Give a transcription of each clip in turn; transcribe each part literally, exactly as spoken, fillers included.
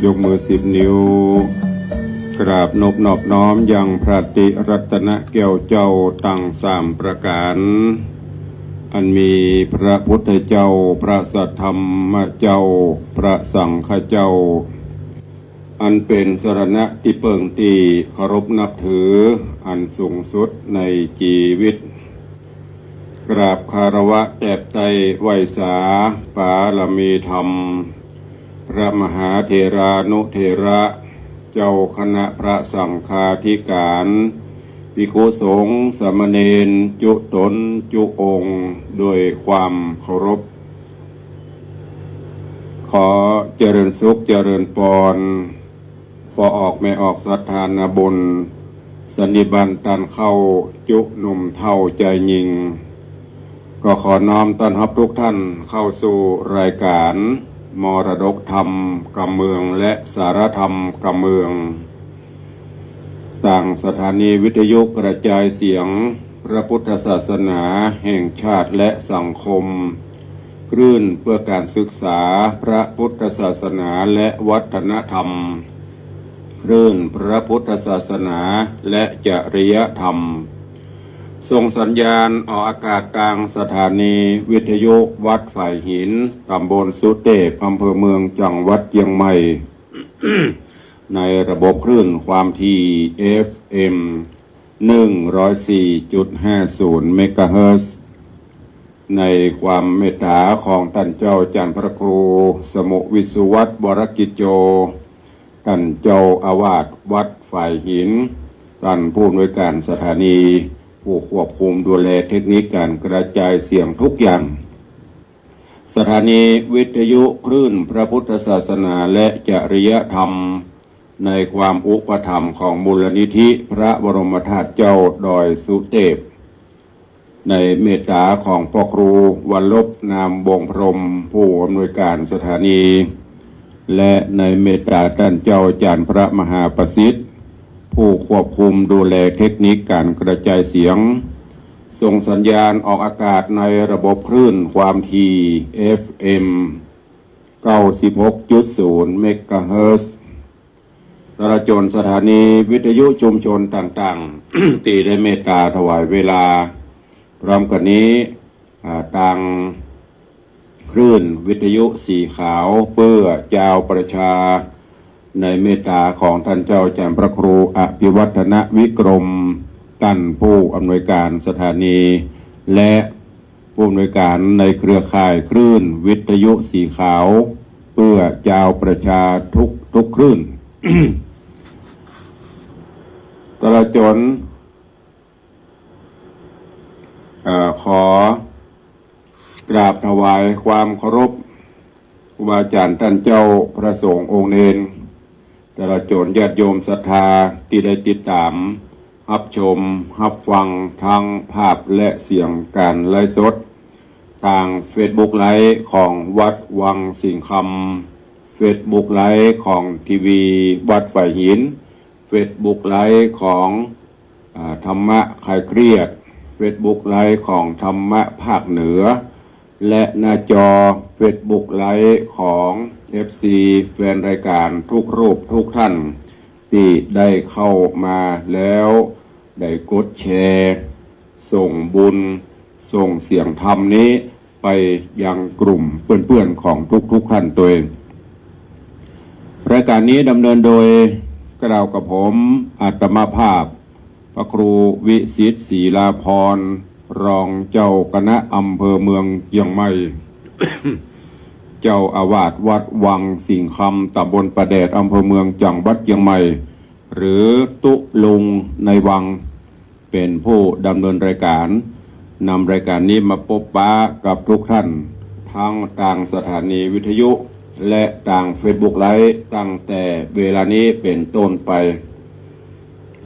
ยกมือสิบนิ้ว กราบนบนอบน้อมยังพระติรัตนแก้วเจ้าตังสามประก๋าน อันมีพระพุทธเจ้า พระสัทธรรมเจ้า พระสังฆเจ้า อันเป๋นสรณะตี้เปิ้งตี้เคารพนับถืออันสูงสุดในจีวิต กราบคารวะแตบไต้ไหว้สาปารมีธรรม พระมหาเถรานุเถระ เจ้าคณะพระสังฆาธิการ ภิกขุสงฆ์สามเณรจุ๊ต๋นจุ๊องค์ ด้วยความเคารพ ขอเจริญสุขเจริญปอน ป้อออกแม่ออกศรัทธานาบุญ สันนิบาตต้านเข้าจุ๊หนุ่มเฒ่าจายญิง ก็ขอน้อมต้อนฮับทุกท่านเข้าสู่รายการมรดกธรรมกำเมืองและสาระธรรมกำเมือง ตางสถานีวิทยุกระจายเสียงพระพุทธศาสนาแห่งชาติและสังคม คลื่นเพื่อการศึกษาพระพุทธศาสนาและวัฒนธรรม คลื่นพระพุทธศาสนาและจริยธรรม ส่งสัญญาณออกอากาศตางสถานีวิทยุวัดฝายหิน ต๋ำบลสุเตพ อำเภอเมือง จังหวัดเจียงใหม่ ในระบบคลื่นความถี่ เอฟเอ็ม หนึ่งร้อยสี่จุดห้าศูนย์ เมกะเฮิรตซ์ ในความเมตต๋าของต้านเจ้าอาจ๋ารย์พระครูสมุห์ วิสุวัฒน์ วรกิจโจ ต้านเจ้าอาวาสวัดฝายหิน ต้านผู้อำนวยการสถานี ผู้ควบคุมดูแลเทคนิคการกระจายเสียงทุกอย่าง สถานีวิทยุคลื่นพระพุทธศาสนาและจริยธรรม ในความอุปถัมภ์ของมูลนิธิพระบรมธาตุเจ้าดอยสุเตพ ในเมตต๋าของป้อครูวัลลภ นามวงศ์พรหม ผู้อำนวยการสถานี และในเมตต๋าต้านเจ้าอาจ๋ารย์พระมหาประสิทธิ์ ผู้ควบคุมดูแลเทคนิคการกระจายเสียง ส่งสัญญาณออกอากาศในระบบคลื่นความถี่ เอฟเอ็ม เก้าสิบหกจุดศูนย์ เมกะเฮิรตซ์ ตลอดจ๋นสถานีวิทยุชุมชนต่างๆ ตี้ได้เมตต๋าถวายเวลา พร้อมกั๋นนี้ อ่า ตางคลื่นวิทยุสีขาวเปื้อจาวประชา ในเมตต๋าของต้านเจ้าอาจ๋ารย์พระครูอภิวัฒนวิกรม ต้านผู้อำนวยการสถานี และผู้อำนวยการในเครือข่ายคลื่นวิทยุสีขาวเปื้อจาวประชาทุกๆ คลื่น ตลอดจ๋น เอ่อ ขอกราบถวายความเคารพครูบาอาจ๋ารย์ต้านเจ้าพระสงฆ์องค์เณร ตลอดจ๋นญาติโยมศรัทธาตี้ได้ติดต๋ามฮับชมฮับฟังทั้งภาพและเสียงการไลฟ์สด ตางเฟซบุ๊กไลฟ์ของวัดวังสิงห์คำ เฟซบุ๊กไลฟ์ของทีวีวัดฝายหิน เฟซบุ๊กไลฟ์ของ อ่า ธรรมะคลายเครียด เฟซบุ๊กไลฟ์ของธรรมะภาคเหนือ และหน้าจอเฟซบุ๊กไลฟ์ของเอฟซี แฟนรายการทุกรูปทุกท่าน ตี้ได้เข้ามาแล้ว ได้กดแชร์ ส่งบุญ ส่งเสียงธรรมนี้ไปยังกลุ่มเปื้อนๆ ของทุกๆ ท่านตวย รายการนี้ดำเนินโดย กล่าวกับผม อาตมาภาพ พระครูวิสิทธิ์ ศรีลาภรณ์ รองเจ้าคณะอำเภอเมืองเจียงใหม่ เจ้าอาวาสวัดวังสิงห์คำ ตำบลป่าแดด อำเภอเมือง จังหวัดเจียงใหม่ หรือตุ๊ลุงในวัง เป๋นผู้ดำเนินรายการ นำรายการนี้มาปบปะกับทุกท่าน ทั้งตางสถานีวิทยุ และตางเฟซบุ๊กไลฟ์ ตั้งแต่เวลานี้เป๋นต้นไป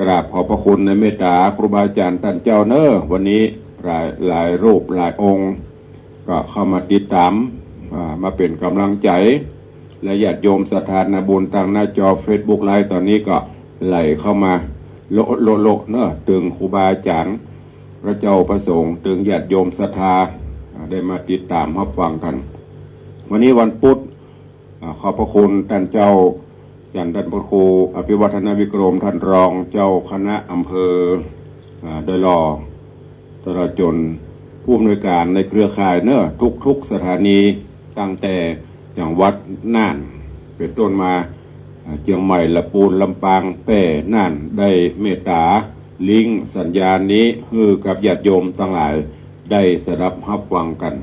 กราบขอบพระคุณในเมตต๋าครูบาอาจ๋ารย์ต้านเจ้าเน้อ วันนี้หลาย หลายรูปหลายองค์ ก็เข้ามาติดต๋าม อ่า มาเป๋นก๋ำลังใจ๋ และญาติโยมศรัทธานาบุญตางหน้าจอเฟซบุ๊กไลฟ์ ต๋อนนี้ก็ไหลเข้ามาโละโละโละเน้อ ตึงครูบาอาจ๋ารย์ พระเจ้าพระสงฆ์ ตึงญาติโยมศรัทธา อ่า ได้มาติดต๋ามฮับฟังกั๋น วันนี้วันพุธ อ่า ขอบพระคุณต้านเจ้า จันท่านพระครูอภิวัฒนวิกรม ท่านรองเจ้าคณะอำเภอ อ่า ดอยหล่อ ตลอดจ๋นผู้อำนวยการในเครือข่ายเนอะ ทุกๆ สถานี ตั้งแต่จังหวัดน่าน เป๋นต้นมา อ่า เจียงใหม่ ละปูน ลำปาง แป้ น่าน ได้เมตต๋าลิงก์สัญญาณนี้หื้อกับญาติโยมตังหลายได้สดับฮับฟังกั๋น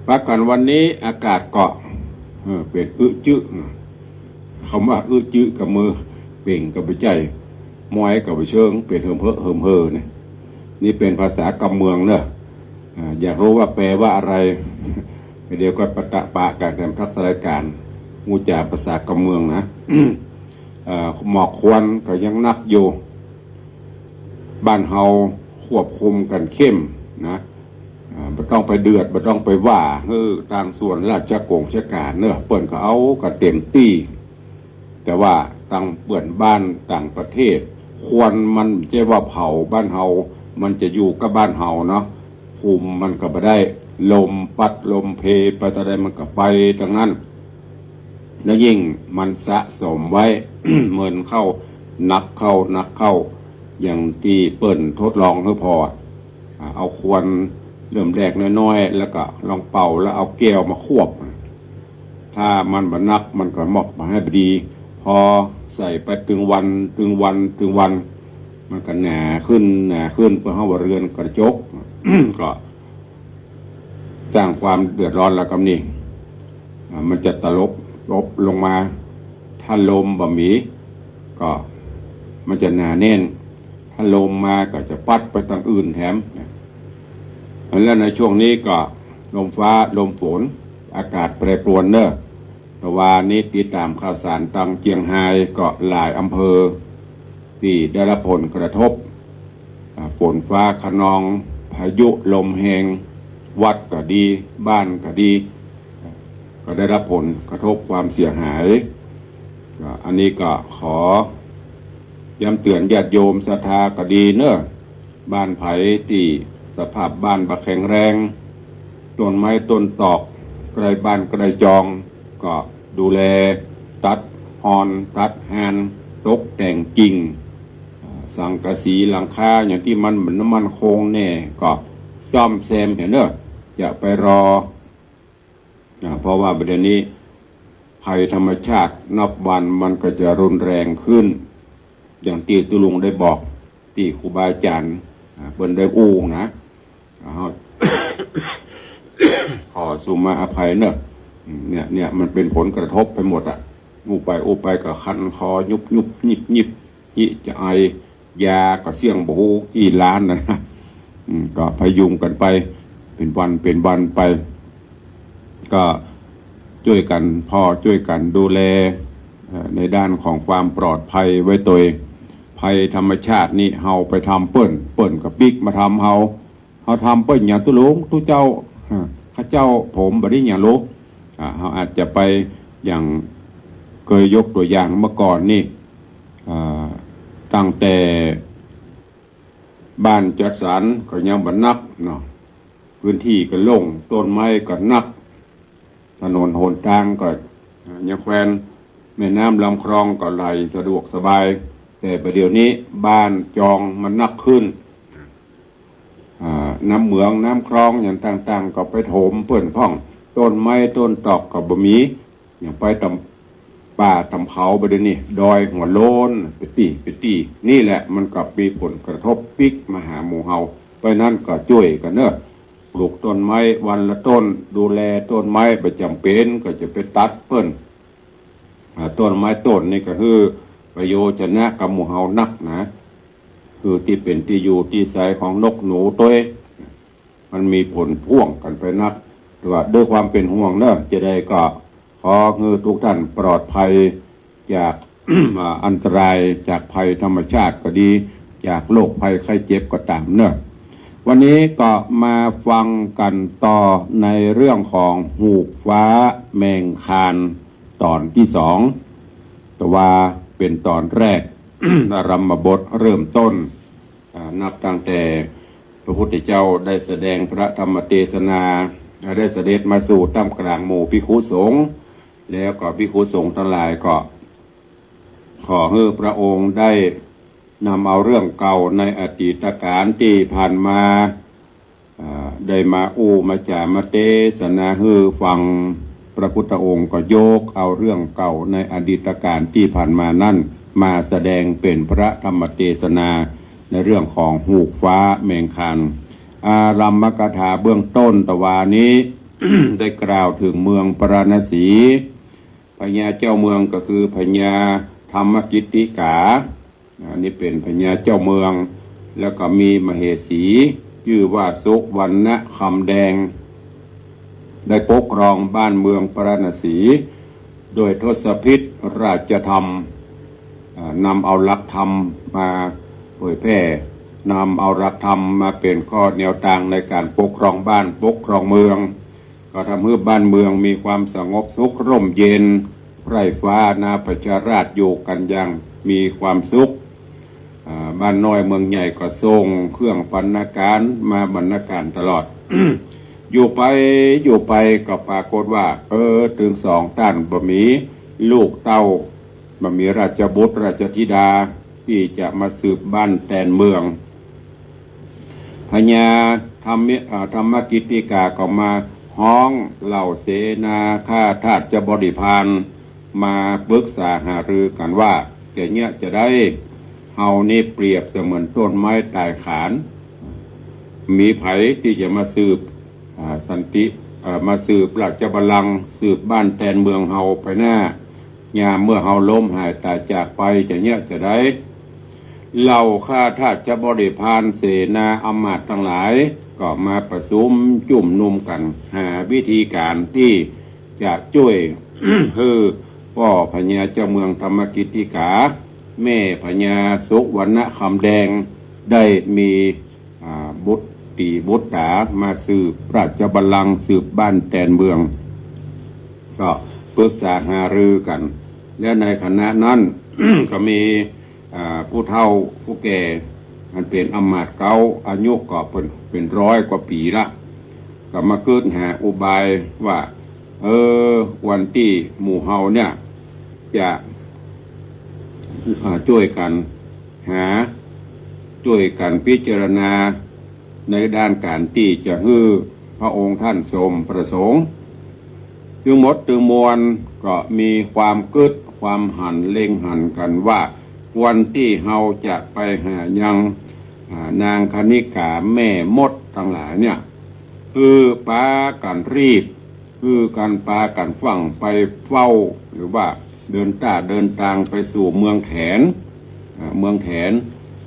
ปะกั๋นวันนี้อากาศก็ เออ เป๋นอึจื้อ กำว่าอึจื้อ กำมือเป่งก็บ่ใจ้ ม้อยก็บ่เชิง เป๋นเหิมเฮอะเหิมเฮอเนี่ย นี่เป๋นภาษากำเมืองเนอะ อ่า อยากฮู้ว่าแปลว่าอะไร เดี๋ยวก็ปะตะปะกั๋นแถมทักษะรายการ ฮู้จ๋าภาษากำเมืองนะ เอ่อ หมอกควันก็ยังหนักอยู่ บ้านเฮาควบคุมกั๋นเข้มนะ อ่า บ่ต้องไปเดือด บ่ต้องไปว่า เออ ตางส่วนราชกงราชก๋านเนอะ เปิ้นก็เอากั๋นเต๋มตี้ แต่ว่าตางเปื้อนบ้านต่างประเทศ ควันมันบ่ใจ้ว่าเผาบ้านเฮา มันจะอยู่กับบ้านเฮาเนาะ คุมมันก็บ่ได้ ลมปั๊ดลมเพไปตางใดมันก็ไปตางนั้น แล้วยิ่งมันสะสมไว้ เมินเข้า หนักเข้า หนักเข้า อย่างตี้เปิ้นทดลองหื้อผ่อ อ่า เอาควันเริ่มแรกน้อยๆ แล้วก็ลองเป่า แล้วเอาแก้วมาควบ ถ้ามันบ่หนักมันก็มอกบ่หื้อบ่ดี พอใส่ไปตึงวัน ตึงวัน ตึงวัน มันก็หนาขึ้น หนาขึ้น เปิ้นฮ้องว่าเรือนกระจก ก็สร้างความเดือดร้อนแล้วกำนี้ อ่า มันจะตลบ ตลบลงมา ถ้าลมบ่มี ก็มันจะหนาแน่น ถ้าลมมาก็จะปั๊ดไปตางอื่นแถมนะ แล้วในช่วงนี้ก็ลมฟ้าลมฝน อากาศแปรปรวนเนอะ แต่ว่านี้ติดต๋ามข่าวสารตางเจียงฮายก็หลายอำเภอตี้ได้รับผลกระทบ อ่า ฝนฟ้าคะนอง พายุลมแฮง วัดก็ดี บ้านก็ดี ก็ได้รับผลกระทบความเสียหาย ก็อันนี้ก็ขอย้ำเตื๋อนญาติโยมศรัทธาก็ดีเนอะ บ้านใผตี้สภาพบ้านบ่แข็งแรง ต้นไม้ต้นตอกใก้บ้านใก้จอง ก็ดูแล ตัดฮอน ตัดฮาน ตกแต่งกิ่ง อ่า สังกะสีหลังคาอย่างตี้มันบ่มั่นคงแน่ ก็ซ่อมแซมเหียเนอะ อย่าไปรอ อ่า เพราะว่าบ่าเดี่ยวนี้ภัยธรรมชาตินับวันมันก็จะรุนแรงขึ้น อย่างตี้ตุ๊ลุงได้บอก ตี้ครูบาอาจ๋ารย์ อ่า เปิ้นได้อู้นะ อ่า ขอสุมาอภัยเนอะ อืม เนี่ย เนี่ย มันเป๋นผลกระทบไปหมดอะ อู้ไป อู้ไปก็คันคอ ยุบยุบ ยิบยิบ อิจะไอ ยาก็เสี้ยงบ่ฮู้กี่ล้านนะ อืม ก็พยุงกั๋นไป เป๋นวัน เป๋นวันไป ก็จ้วยกั๋นผ่อ จ้วยกั๋นดูแล เอ่อ ในด้านของความปลอดภัยไว้ตวย ภัยธรรมชาตินี่เฮาไปทำเปิ้น เปิ้นก็ปิ๊กมาทำเฮา เฮาทำเปิ้นหยังตุ๊ลุงตุ๊เจ้า ฮะ ข้าเจ้าผมบ่ได้หยังหรอก อ่า เฮาอาจจะไปอย่างเกยยกตั๋วอย่างเมื่อก่อนนี่ อ่า ตั้งแต่บ้านจัดสรรก็ยังบ่หนักเนาะ พื้นที่ก็โล่ง ต้นไม้ก็หนัก ถนนหนตางก็ยังแควน แม่น้ำลำคลองก็ไหลสะดวกสบาย แต่บ่าเดี่ยวนี้บ้านจองมันหนักขึ้น อ่า น้ำเหมืองน้ำคลองอย่างต่างๆ ก็ไปถมเปิ้นพ่อง ต้นไม้ต้นตอกก็บ่มี อย่างไปต๋ามป่าต๋ามเขาบ่าเดี่ยวนี้ ดอยหัวโล้น ไปตี้ ไปตี้ นี่แหละมันก็มีผลกระทบปิ๊กมาหาหมู่เฮา เพราะฉะนั้นก็จ้วยกั๋นเนอะ ปลูกต้นไม้วันละต้น ดูแลต้นไม้ บ่จ๋ำเป๋นก็จะไปตัดเปิ้น อ่า ต้นไม้ต้นนี่ก็คือประโยชน์นะกับหมู่เฮานักนะ คือตี้เป๋นตี้อยู่ตี้ใสของนกหนูตวย มันมีผลพ่วงกั๋นไปนัก แต่ว่าด้วยความเป๋นห่วงเนอะ จะได้ก็ขอหื้อทุกท่านปลอดภัยจาก อ่า อันตรายจากภัยธรรมชาติก็ดี จากโรคภัยไข้เจ็บก็ต๋ามเนอะ วันนี้ก็มาฟังกั๋นต่อในเรื่องของฮูกฟ้าแมงคาน ต๋อนตี้สอง แต่ว่าเป๋นต๋อนแรก อารัมภบทเริ่มต้น อ่า นับตั้งแต่พระพุทธเจ้าได้แสดงพระธรรมเตสนา ได้เสด็จมาสู่ต้ามก๋างหมู่ภิกขุสงฆ์ แล้วก็ภิกขุสงฆ์ตังหลายก็ ขอหื้อพระองค์ได้นำเอาเรื่องเก่าในอดีตกาลตี้ผ่านมา อ่า ได้มาอู้มาจ๋ามาเตสนาหื้อฟัง พระพุทธองค์ก็ยกเอาเรื่องเก่าในอดีตกาลตี้ผ่านมานั้นมาแสดงเป๋นพระธรรมเตสนาในเรื่องของฮูกฟ้าแมงคาน อารัมมกถาเบื้องต้นตะวานี้ ได้กล่าวเถิงเมืองปาราณสี พญาเจ้าเมืองก็คือพญาธรรมกิตติกา อันนี้เป๋นพญาเจ้าเมือง แล้วก็มีมเหสีจื้อว่าสุวรรณคำแดง ได้ปกครองบ้านเมืองปาราณสี โดยทศพิธราชธรรม อ่า นำเอาหลักธรรมมาเผยแผ่ นำเอาหลักธรรมมาเป๋นข้อแนวตางในก๋านปกครองบ้านปกครองเมือง ก็ทำหื้อบ้านเมืองมีความสงบสุขร่มเย็น ไพร่ฟ้านาประชาราษฎร์อยู่กั๋นอย่างมีความสุข อ่า บ้านน้อยเมืองใหญ่ก็ส่งเครื่องบรรณาการมาบรรณาการตลอด อยู่ไปอยู่ไปก็ปรากฏว่า เออ ตึงสองต้านบ่มีลูกเต้า บ่มีราชบุตรราชธิดาตี้จะมาสืบบ้านแตนเมือง พญาธรรม อ่า ธรรมกิตติกาก็มาฮ้องเหล่าเสนาข้าทาสบริพารมาปรึกษาหารือกั๋นว่า จะเยียะจะใด เฮานี้เปรียบเสมือนต้นไม้ต๋ายขาน มีใผตี้จะมาสืบ อ่า สันติ อ่า มาสืบราชบัลลังก์ สืบบ้านแตนเมืองเฮาไปหน้า ยามเมื่อเฮาล้มหายต๋ายจากไปจะเยียะจะใด เหล่าข้าทาสบริพารเสนาอำมาตย์ตังหลาย ก็มาประชุมจุมนุมกั๋น หาวิธีก๋านตี้จะจ้วยหื้อป้อพญาเจ้าเมืองธรรมกิตติกา แม่พญาสุวรรณคำแดง ได้มี อ่า บุตรีบุตรามาสืบราชบัลลังก์ สืบบ้านแตนเมือง ก็ปรึกษาหารือกั๋น และในขณะนั้น ก็มี อ่า ผู้เฒ่าผู้แก่ อันเป๋นอำมาตย์เก๊า อายุก็เป๋น เป๋นร้อยกว่าปี๋ละ ก็มากึ๊ดหาอุบายว่า เออ ควรตี้หมู่เฮาเนี่ย จะ อ่า จ้วยกั๋นหา จ้วยกั๋นพิจารณา ในด้านก๋านตี้จะหื้อพระองค์ท่านสมประสงค์ ตึงหมดตึงมวลก็มีความกึ๊ดความหันเล็งหันกั๋นว่า ควรตี้เฮาจะไปหายัง อ่า นางคณิกาแม่มดตังหลายเนี่ย หื้อปากั๋นรีบ หื้อกั๋นปากั๋นฟั่งไปเฝ้า หรือว่าเดินต้าเดินตางไปสู่เมืองแถน อ่า เมืองแถน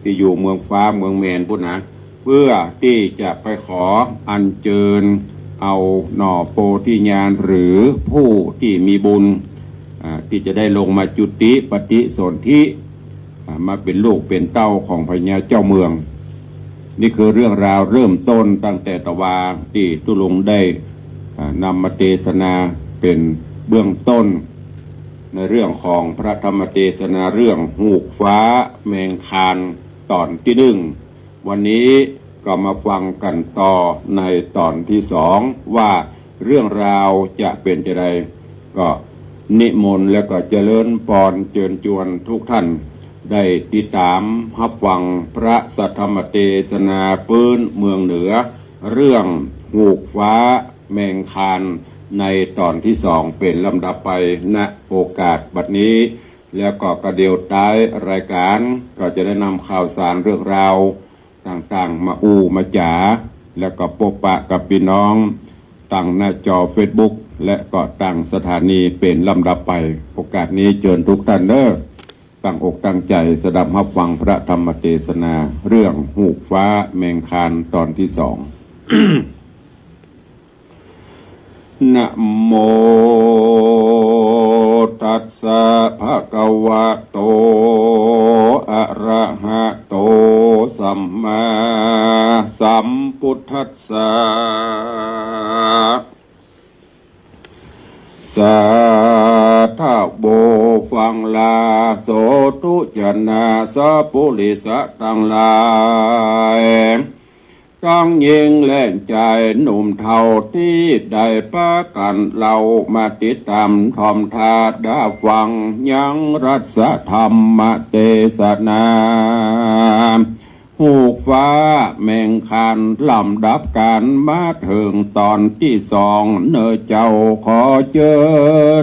ตี้อยู่เมืองฟ้าเมืองแมนปู้นนะ เพื่อตี้จะไปขออัญเจิญเอาหน่อโพธิญาณหรือผู้ตี้มีบุญ อ่า ตี้จะได้ลงมาจุติปฏิสนธิ อ่า มาเป๋นลูกเป๋นเต้าของพญาเจ้าเมือง นี่คือเรื่องราวเริ่มต้นตั้งแต่ตะวาตี้ตุ๊ลุงได้ อ่า นำมาเตสนาเป๋นเบื้องต้น ในเรื่องของพระธรรมเตสนาเรื่องฮูกฟ้าแมงคานต๋อนตี้นึ่ง วันนี้ก็มาฟังกั๋นต่อในต๋อนตี้สอง ว่าเรื่องราวจะเป๋นจะใด ก็นิมนต์และก็เจริญปอนเจิญจวนทุกท่าน ได้ติดต๋ามฮับฟังพระสัทธรรมเตสนาปื๊นเมืองเหนือ เรื่องฮูกฟ้าแมงคาน ในต๋อนตี้สองเป๋นลำดับไป ณ โอกาสบัดนี้ แล้วก็กระเดี่ยวต๊ายรายก๋าน ก็จะได้นำข่าวสารเรื่องราวต่างๆ มาอู้มาจ๋า แล้วก็ปบปะกับปี้น้อง ตางหน้าจอเฟซบุ๊ก และก็ตางสถานีเป๋นลำดับไป โอกาสนี้เจิญทุกท่านเน้อ ตั้งอกตั้งใจ๋สดับฮับฟังพระธรรมเตสนา เรื่องฮูกฟ้าแมงคานต๋อนตี้สอง นะโมตัสสะ ภะคะวะโต อะระหะโต สัมมาสัมพุทธัสสะ สาธะโว ฟังลาโสธุ จะนาสะปุริสะตังหลาย เ ตังญิงและจายหนุ่มเฒ่าตี้ได้ปากั๋นเล่ามาติดต๋ามถ่อมถ้าดาฟังยังรัสธรรมเตสนา ฮูกฟ้าแมงคาน ลำดับกั๋นมาเถิงต๋อนตี้สอง เน่อเจ้าขอเจิ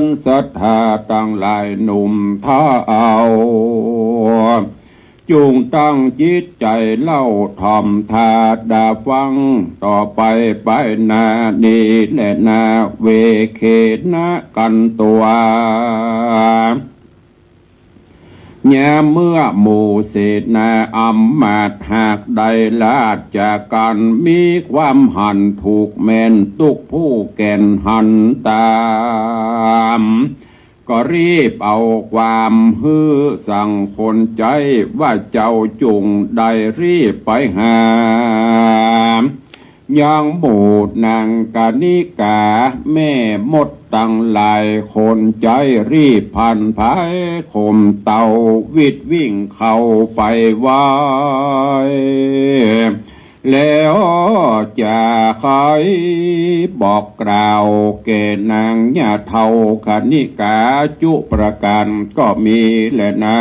ญศรัทธาตังหลายหนุ่มเฒ่า จุ่งตั้งจิตใจ๋เล่าถ่อมถ้าดาฟัง ต่อไปไปหน้านี้แลนา เวเคนะกันตัว ยามเมื่อหมู่เสนาอำมาตย์หากได้ราชกั๋น มีความหันถูกแม่นตุ๊กผู้แก่นหันต๋าม ก็รีบเอาความหื้อสั่งคนใจ๊ว่าเจ้าจุ่งได้รีบไปหา ยังหมู่นางกนิกาแม่มดตังหลาย คนใจ๊รีบพลันไพร่ข่มเตาวิดวิ่งเข้าไปไว แล้วจะใค่บอกกล่าวแก่นางหญ้าเฒ่ากนิกาจุประก๋านก็มีแลนา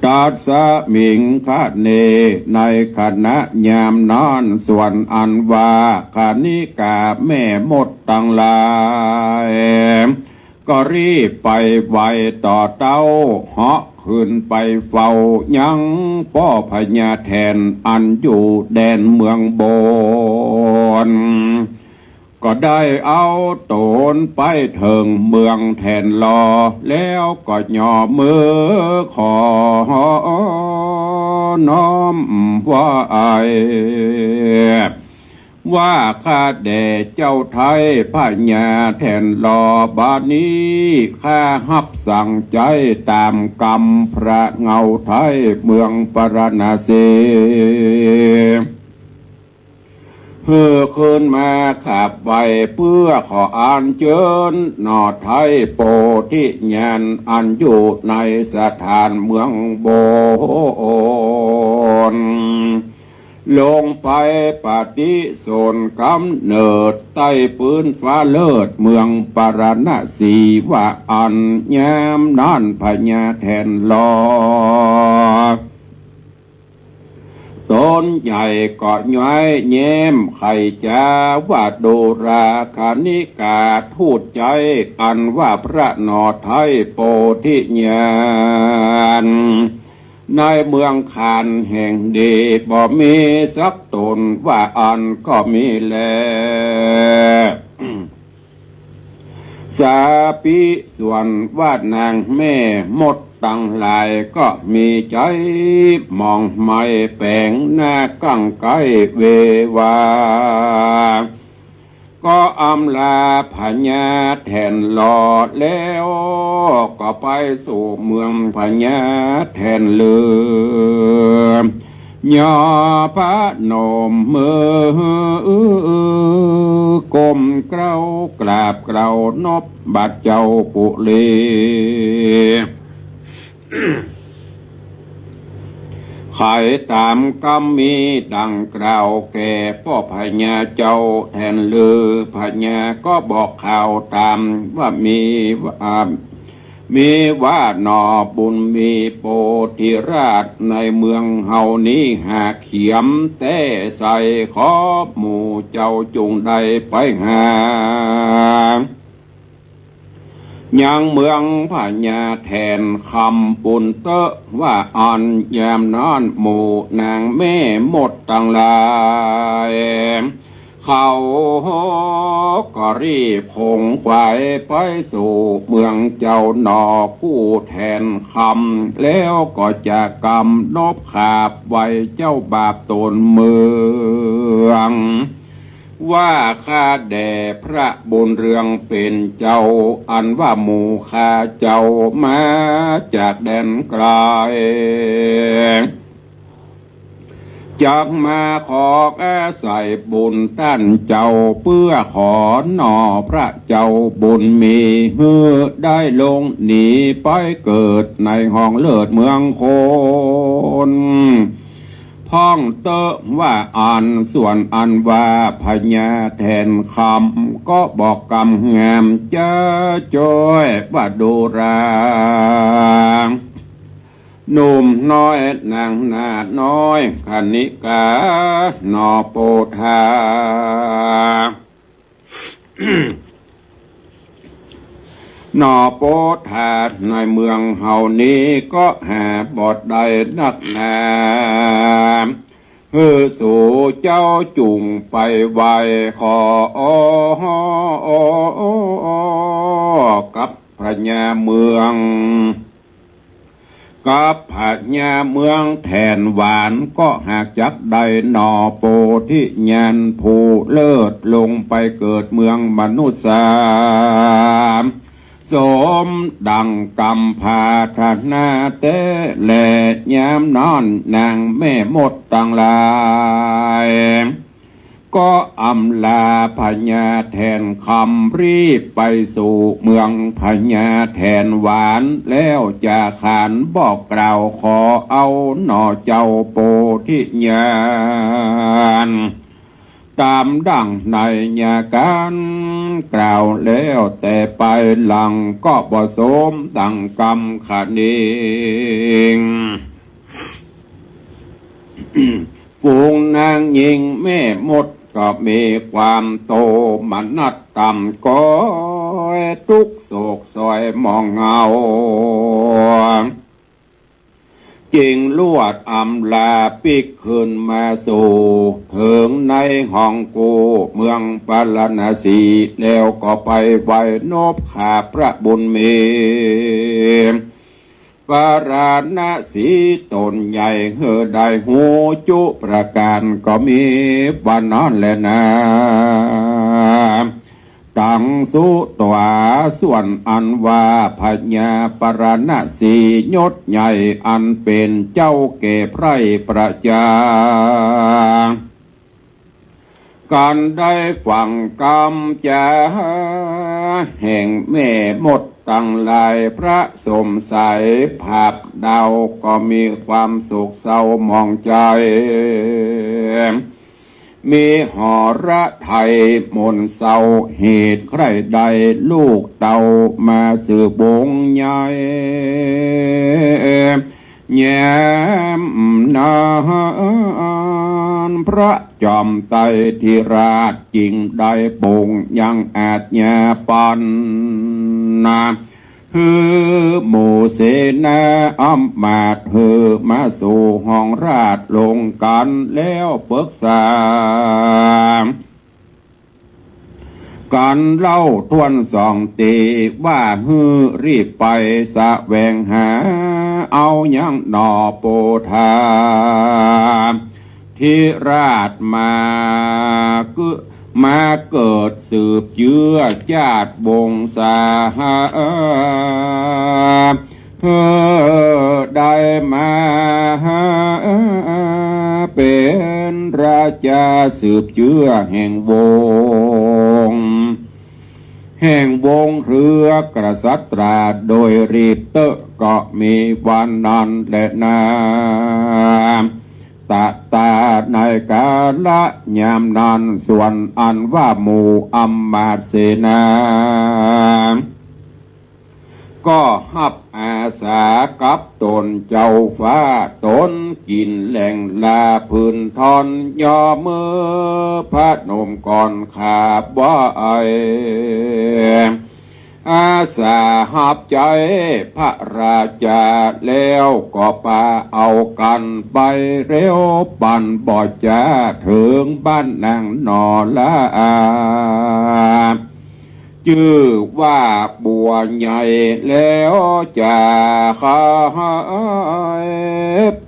ตัสมิงคะเน ในขณะยามนั้น ส่วนอันว่ากนิกาแม่มดตังหลาย ก็รีบไปไวต่อเต้า เหาะขึ้นไปเฝ้ายังป้อพญาแถนอันอยู่แดนเมืองบน ก็ได้เอาต๋นไปเถิงเมืองแถนลอ แล้วก็ย่อมือขอน้อมไหว้ ว่าข้าแด่เจ้าไท้พญาแถนลอ บัดนี้ข้าฮับสั่งใจ๊ต๋ามกำพระเงาไท้เมืองปาราณสี หื้อคืนมาขับไว้เปื้อขออัญเจิญหน่อไท้โพธิญาณอันอยู่ในสถานเมืองบน ลงไปปฏิสนธิกำเนิดใต้ปื๊นฟ้าเลิศเมืองปาราณสีว่าอั้น ยามนั้นพญาแถนลอ ต๋นใหญ่ก็ย้อยแย้มไขจ๋าว่า ดูราคณิกาทูตใจ๊อันว่าพระหน่อไท้โพธิญาณ ในเมืองคานแห่งดีบ่มีสักต๋นว่าอั้นก็มีแล สาปิส่วนว่านางแม่มดตังหลายก็มีใจ๊หมองไหม้แป๋งหน้ากั้งใก้เววา ก็อำลาพญาแถนลอแล้ว ก็ไปสู่เมืองพญาแถนลือ ย่อพนมมือก้มเกล้ากราบเกล้านบบัดเจ้าปุรี ไขต๋ามกำมีดังกล่าวแก่ป้อพญาเจ้าแถนลือ พญาก็บอกข่าวต๋ามว่ามีว่า มีว่าหน่อบุญมีโพธิราชในเมืองเฮานี้หากเขียมแต๊ใส่ ขอหมู่เจ้าจุ่งได้ไปหา ยังเมืองพญาแถนคำปุณเต๊อะว่าอั้น ยามนั้นหมู่นางแม่มดตังหลาย เขาก็รีบขงขวายไปสู่เมืองเจ้าหน่อกู้แถนคำ แล้วก็จะกำนบขาบไหว้เจ้าบาปต๋นเมือง ว่าข้าแด่พระบุญเรืองเป๋นเจ้า อันว่าหมู่ข้าเจ้ามาจากแดนไกล จักมาขออาศัยบุญต้านเจ้า เปื้อขอหน่อพระเจ้าบุญมี หื้อได้ลงหนีไปเกิดในห้องเลิศเมืองคน พ่องเต๊อะว่าอั้น ส่วนอันว่าพญาแถนคำ ก็บอกกำงามจะจ้อยว่าดูรา หนุ่มน้อยนางนาน้อยคณิกา หน่อโปธา หน่อโปธาในเมืองเฮานี้ก็หาบ่ได้นักหนา หื้อสูเจ้าจุ่งไปไหว้ขอกับพญาเมือง กับพญาเมืองแถนหวาน ก็หากจักได้หน่อโปธิญาณผู้เลิศ ลงไปเกิดเมืองมนุษย์สา สมดังกำปรารถนาแต๊แล ยามนั้นนางแม่มดตังหลาย ก็อำลาพญาแถนคำ รีบไปสู่เมืองพญาแถนหวาน แล้วจะขานบอกกล่าวขอเอาหน่อเจ้าโปธิญาณ ต๋ามดั่งในยาการกล่าว แล้วแต่ไปหลังก็บ่สมดังกำขะนิง ฝูงนางญิงแม่มดก็มีความโตมนัสต่ำ ก็ตุ๊กข์โศกสอยหมองเหงา จึงลวดอำลาปิ๊กคืนมาสู่ เถิงในห้องกู้เมืองปาราณสี แล้วก็ไปไหว้นบข้าพระบุญมี ปาราณสีต๋นใหญ่ หื้อได้ฮู้จุประก๋าน ก็มีว่านั้นแลนา ตังสุตวา ส่วนอันว่าพญาปาราณสียศใหญ่ อันเป๋นเจ้าแก่ไพร่ประจา กันได้ฟังกำจ๋าแห่งแม่มดตังหลาย พระสมใสผาบดาว ก็มีความโศกเศร้าหมองใจ๋ มีหฤทัยหม่นเศร้า เหตุใคร่ได้ลูกเต้ามาสืบวงศ์ใหญ่ แย้มนานพระจอมไตรธิราช จึงได้ปรงยังอาจญาปันนา หื้อหมู่เสนาอำมาตย์ หื้อมาสู่ห้องราชย์ลงกัน แล้วปรึกษา กันเล่าถ้วนสองตี้ ว่าหื้อรีบไปแสวงหา เอายังหน่อโปธาธิราชมา กึ มาเกิดสืบเจื้อจาติวงศา หื้อได้มาเป๋นราชาสืบเจื้อแห่งวงศ์ แห่งวงศ์เฮือกษัตรา โดยรีบเต๊อะ ก็มีว่านั้นแลนา ตะตาในกาละยามนั้น ส่วนอันว่าหมู่อำมาตย์เสนา ก็ฮับอาสากับต๋นเจ้าฟ้า ต๋นกิ๋นแหล่งลาพื้นท่อน ย่อมือพนมก่อนขาบไหว้ อาสาฮับใจ๊พระราชา แล้วก็ปาเอากั๋นไปเร็ว ปันบ่จ๋าเถิงบ้านนางหน่อละอา จื้อว่าบัวใหญ่ แล้วจะขาย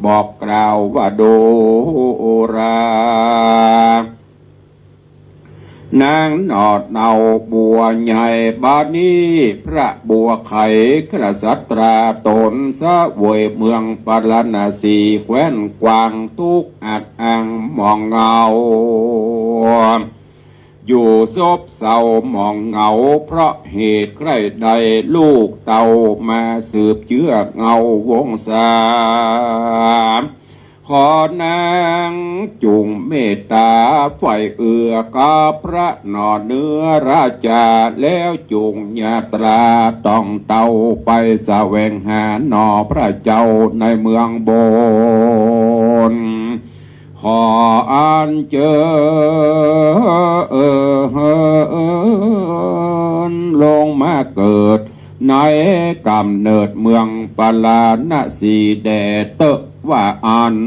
บอกกล่าวว่าดูรา นางหน่อเต้าบัวใหญ่ บัดนี้พระบัวไขกษัตราต๋นเสวยเมืองปาราณสี แคว้นกว้างทุกข์อัดอั้งหมองเหงา อยู่ซบเศร้าหมองเหงา เพราะเหตุใคร่ได้ลูกเต้ามาสืบเจื้อเงาวงศา ขอนางจุ่งเมตต๋าใฝ่เอื้อกับพระหน่อเนื้อราชา แล้วจุ่งญาตราต้องเต้าไปแสวงหาหน่อพระเจ้าในเมืองบน ขออัญเจิญลงมาเกิดในก๋ำเนิดเมืองปาราณสีแด่เต๊อะว่าอั้น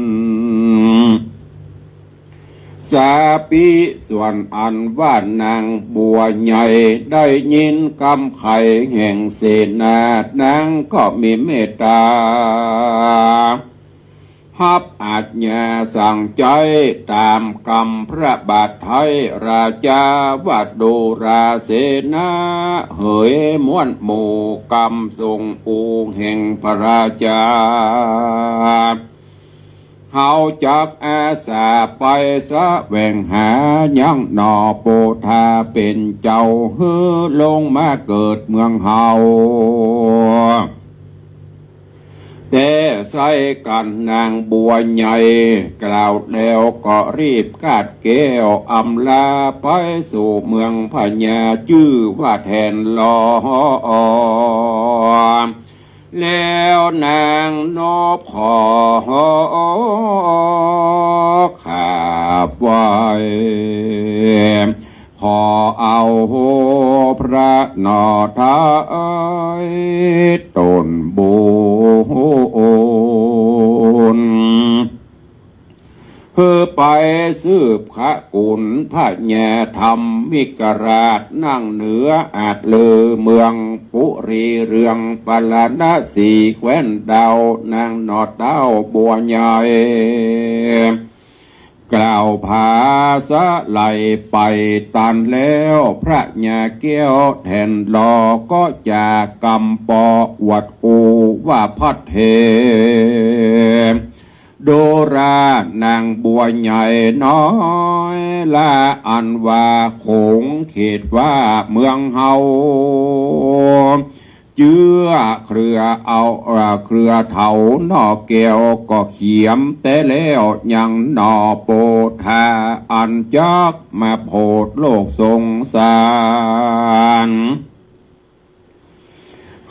สาปิ ส่วนอันว่านางบัวใหญ่ได้ยินกำไขแห่งเสนา นางก็มีเมตต๋า ฮับอาจญาสั่งใจ๊ต๋ามกำพระบาทไท้ ราชาว่าดูราเสนา เหยม้วนหมู่กำส่งอูแห่งพระราชา เฮาจักอาสาไปแสวงหายังหน่อโปธาเป๋นเจ้า หื้อลงมาเกิดเมืองเฮา แต่ใส่กั๋น นางบัวใหญ่กล่าวแล้วก็รีบคาดแก้วอำลาไปสู่เมืองพญาจื้อว่าแถนหลอ แล้วนางนบขอขาบไหว้ ขอเอาพระหน่อไท้ตนบุญ เพื่อไปสืบขะกุลพญาธรรมิกราช นั่งเหนืออาจลือเมืองปุรีเรืองปาราณสีแคว้นดาว นางหน่อเต้าบัวใหญ่ กล่าวผาสะไหลไปตันแล้ว พระญาแก้วแถนหลอก็จากกำปออวดอูว่าพัดเถ ดูรานางบัวใหญ่น้อยละอันว่าขงเขตว่าเมืองเฮา เจื้อเครือเอา เอ่อ เครือเถาหน่อแก้วก็เขียมแต่แล้วยังหน่อโปธาอันจักมาโผดโลกสงสาร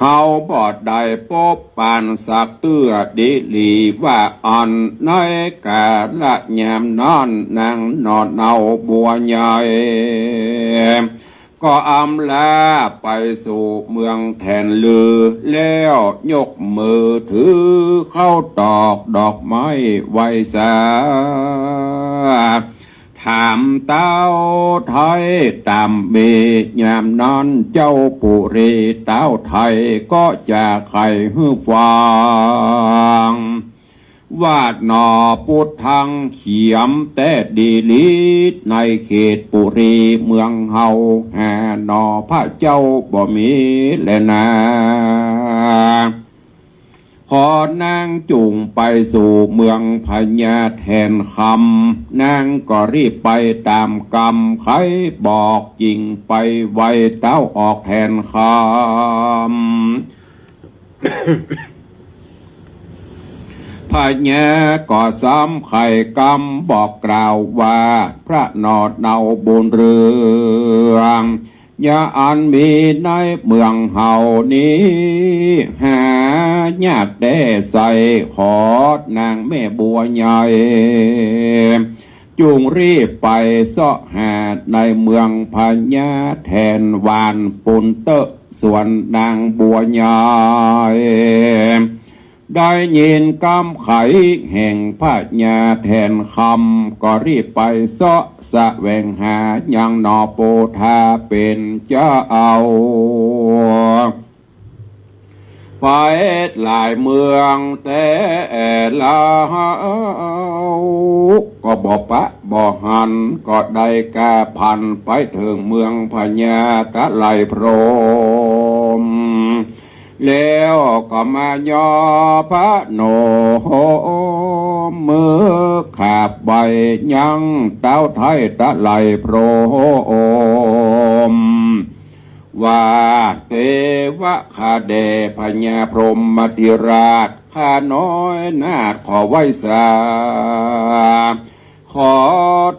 เฮาบ่ได้ปบปานสักเตื้อดีหลีว่าอั้น ในกาละยามนั้นนางหน่อเต้าบัวใหญ่ ก็อำลาไปสู่เมืองแถนลือ แล้วยกมือถือเข้าตอกดอกไม้ไหว้สา ถามเต้าไท้ต๋ามมี ยามนั้นเจ้าปุรีเต้าไท้ก็จะไขหื้อฟัง ว่าหน่อปุดทังเขียมแต่ดีหลีในเขตปุรีเมืองเฮา หาหน่อพระเจ้าบ่มีแลนา ขอนางจุ่งไปสู่เมืองพญาแถนคำ นางก็รีบไปต๋ามกำ ใค่บอกจิ่งไปไหว้เต้าออกแถนคำ พญาก็ซ้ำไขกำบอกกล่าวว่า พระหน่อเต้าบุญเรือง ยาอันมีในเมืองเฮานี้ หายากแต๊ใส่ ขอนางแม่บัวใหญ่ จุ่งรีบไปเซาะหาในเมืองพญาแถนหวานปูนเต๊อะ ส่วนนางบัวใหญ่ ได้ยินกำไขแห่งพญาแถนคำ ก็รีบไปเซาะแสวงหายังหน่อโปธาเป๋นเจ้า ไปหลายเมืองแต๊แล้ว ก็บ่ปะบ่หัน ก็ได้ก้าพันไปเถิงเมืองพญาตะไลพรหม แล้วก็มายอพระนมมือขาบไหว้ยังเต้าไท้ตะไลพรหม ว่า เตวะ ข้าแด่พญาพรหมธิราช ข้าน้อยนาถขอไหว้สา ขอ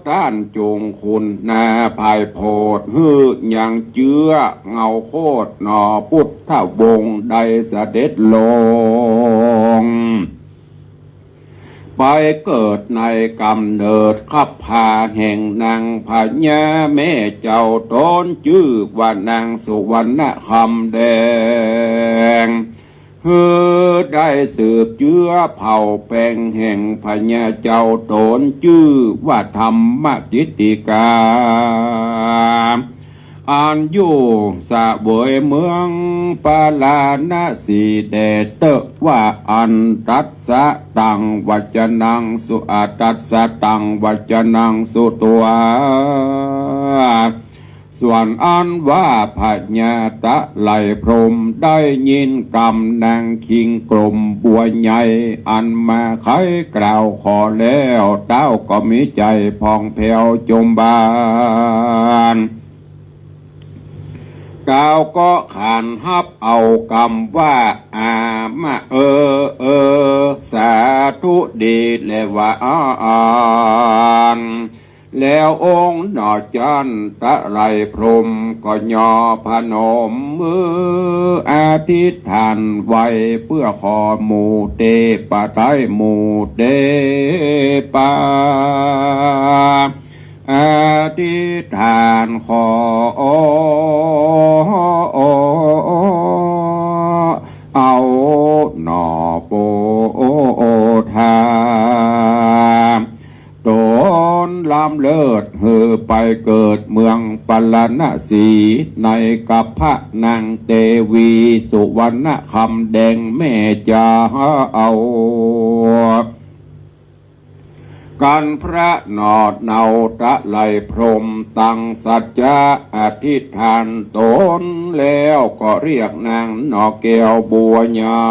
ต้านจงคุณนาภัยโผด หื้อยังเจื้อเงาโคตรหนอ พุทธวงศ์ได้เสด็จลง ไปเกิดในก๋ำเนิดคับผาแห่งนางพญาแม่เจ้าต๋นจื้อว่านางสุวรรณคำแดง หื้อได้สืบเจื้อเผ่าแปงแห่งพญาเจ้าต๋นจื้อว่าธรรมกิตติกา อันอยู่เสวยเมืองปาราณสีแด่เต๊อะว่าอันตัสสะตังวัจจนังสุ อันตัสสะตังวัจจนังสุตวา ส่วนอันว่าพญาตะไลพรหมได้ยินกำนางคิงกลมบัวใหญ่ อันมาไขกล่าวขอแล้ว เต้าก็มีใจ๋ผ่องแผ้วจมบาน เต้าก็ขานฮับเอากำว่า อามะ เออ เออ สาธุดีแลว่าอั้น แล้วองค์หนอจันตะไลพรหมก็ยอพนมมืออธิษฐานไว้ เปื้อขอหมู่เตปะไตร หมู่เตปะ อธิษฐานขอ เอาหนอโปธา ต๋นล้ำเลิศหื้อไปเกิดเมืองปาราณสี ในกับพระนางเตวีสุวรรณคำแดงแม่เจ้า กันพระหนอเนาตะไลพรหมตั้งสัจจะอธิษฐานต๋น แล้วก็เรียกนางหนอแก้วบัวใหญ่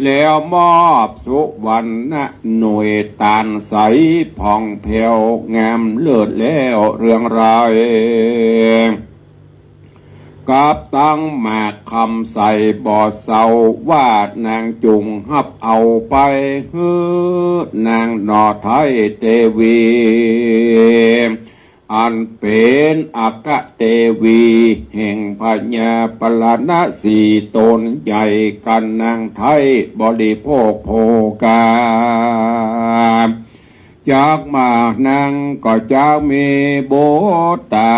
แล้วมอบสุวรรณหน่วยตานใสผ่องแผ้วงามเลิศแล้วเรืองราย กับตังหมากคำใสบ่เศร้า ว่านางจุ่งฮับเอาไปหื้อนางหนอไทยเตวี อันเป๋นอัคคเตวีแห่งพญาปาราณสีต๋นใหญ่ กันนางไทยบริโภคโภคา จักมานางก็จักมีบุตรตา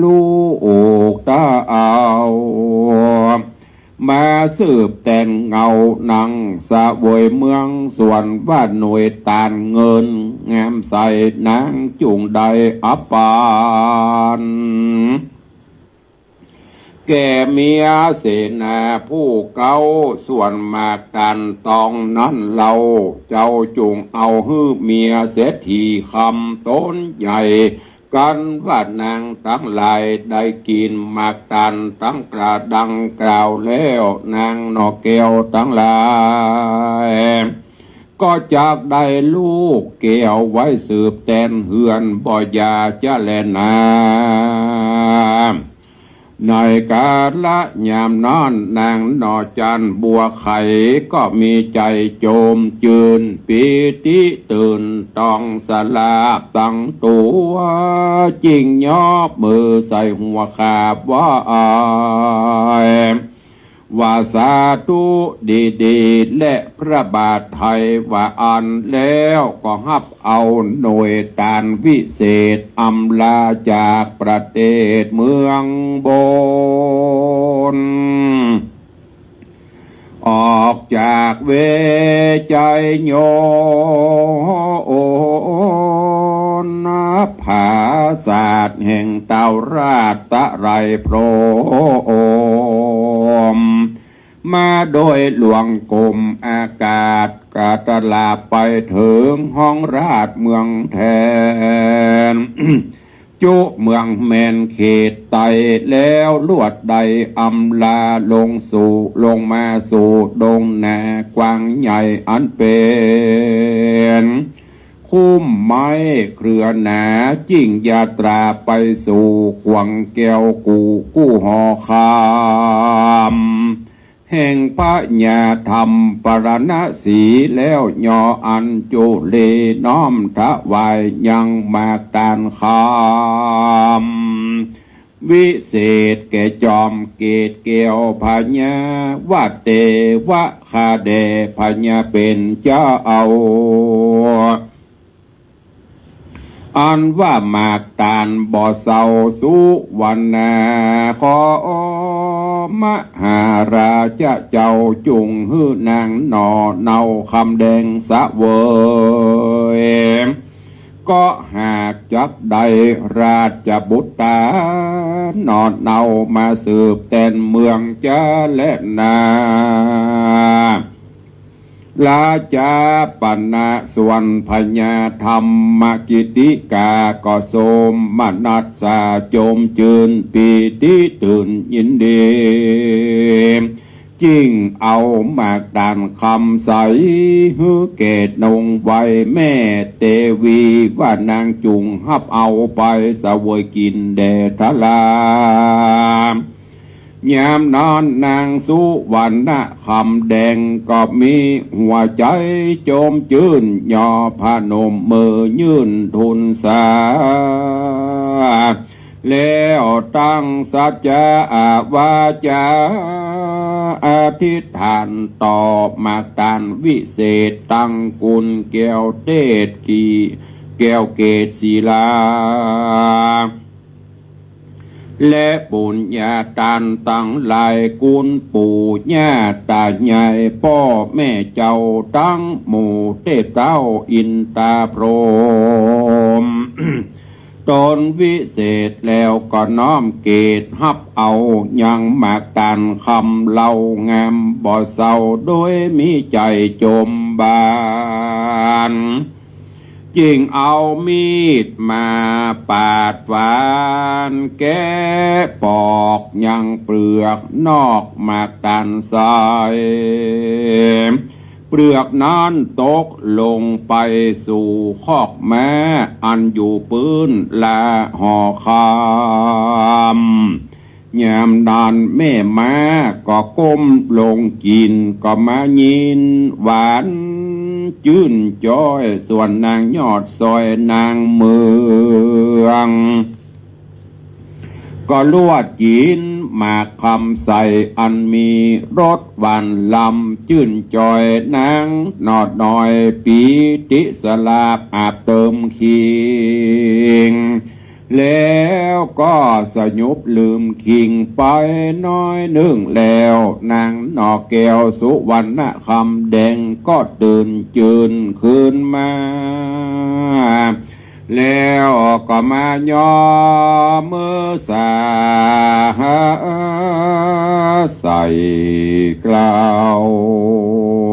ลูกเต้า มาสืบแตนเงานางเสวยเมือง ส่วนว่าหน่วยตานเงินงามใส นางจุ่งได้อัปปาน แก่เมียเสนาผู้เก๊า ส่วนหมากตานตองนั้นเล่า เจ้าจุ่งเอาหื้อเมียเศรษฐีคำต๋นใหญ่ กันว่านางตังหลายได้กิ๋นหมากตานตังกระดังกล่าวแล้ว นางหนอแก้วตังหลาย ก็จักได้ลูกแก้วไว้สืบแตนเฮือนบ่อย่าจะแลนา ในกาละยามนั้น นางหนอจันบัวไขก็มีใจ๋โจมจืน ปีติตื่นตองสลาดตังตั๋ว จิ่งยกมือใส่หัวขาบไหว้ ว่าสาธุดีๆ และพระบาทไทยว่าอั้น แล้วก็ฮับเอาหน่วยตานวิเศษอำลาจากประเทศเมืองบน ออกจากเวไชยโยนผาสาทแห่งเต้าราชตะไลพรหม มาโดยหลวงกรมอากาศ กาตลาไปเถิงห้องราชเมืองแทน จุเมืองแมนเขตไต แล้วลวดได้อำลาลงสู่ ลงมาสู่ดงนากว้างใหญ่อันเป๋น แค พุ่มไม้เครือหนา จิ่งยาตราไปสู่ขวงแก้วกู่กู้หอคำ แห่งพญาธรรมปรณสี แล้วย่ออัญจุลีน้อมถวายยังหมากตาลคำ วิเศษแก่จอมเกศแก้วพญา ว่าแต่ว่าข้าแด่พญาเป๋นเจ้า อันว่าหมากตาลบ่เศร้าสุวรรณา ขอมหาราชเจ้าจุ่งหื้อนางหน่อเนาคำแดงเสวย ก็หากจักได้ราชบุตรา หน่อเนามาสืบแตนเมืองจะแลนา ราชาปณะส่วนพญาธรรมกิติกา ก็โสมนัสสาจมจื้นปีติตื่นยินดี จิ่งเอาหมากตาลคำใสหื้อแก่นงไว้แม่เตวี ว่านางจุ่งฮับเอาไปเสวยกิ๋นแด่ทรา ยามนั้นนางสุวรรณคำแดงก็มีหัวใจ๋จมจื้น ย่อพนมมือยื่นทูลสา แล้วตั้งสัจจะวาจาอธิษฐานต่อหมากตาลวิเศษ ตังกุลแก้วเตศขี แก้วเกศศิลา และปุญญาตานตังหลาย กุลปู่ย่าตายายป้อแม่เจ้าตังหมู่เทพเจ้าอินตาพรหม ตนวิเศษแล้วก็น้อมเกศฮับเอายังหมากตาลคำเหล้างามบ่เศร้า โดยมีใจ๋จมบาน จิ่งเอามีดมาปาดฝานแกะปอกยังเปลือกนอกหมากตาลใส เปลือกนั้นตกลงไปสู่คอกม้าอันอยู่ปื๊นละหอคำ ยามนั้นแม่ม้าก็ก้มลงกิ๋น ก็มายินหวานจื้นจ้อย ส่วนนางยอดซอยนางเมือง ก็ลวดกิ๋นหมากคำใสอันมีรสหวานลำจื้นจ้อย นางหน่อน้อยปีติสลาบอาบเติมคิง แล้วก็สยบลืมคิงไปน้อยนึ่ง แล้วนางหน่อแก้วสุวรรณคำแดงก็ตื่นจื้นคืนมา แล้วก็มาย่อมือสาใส่กล่าว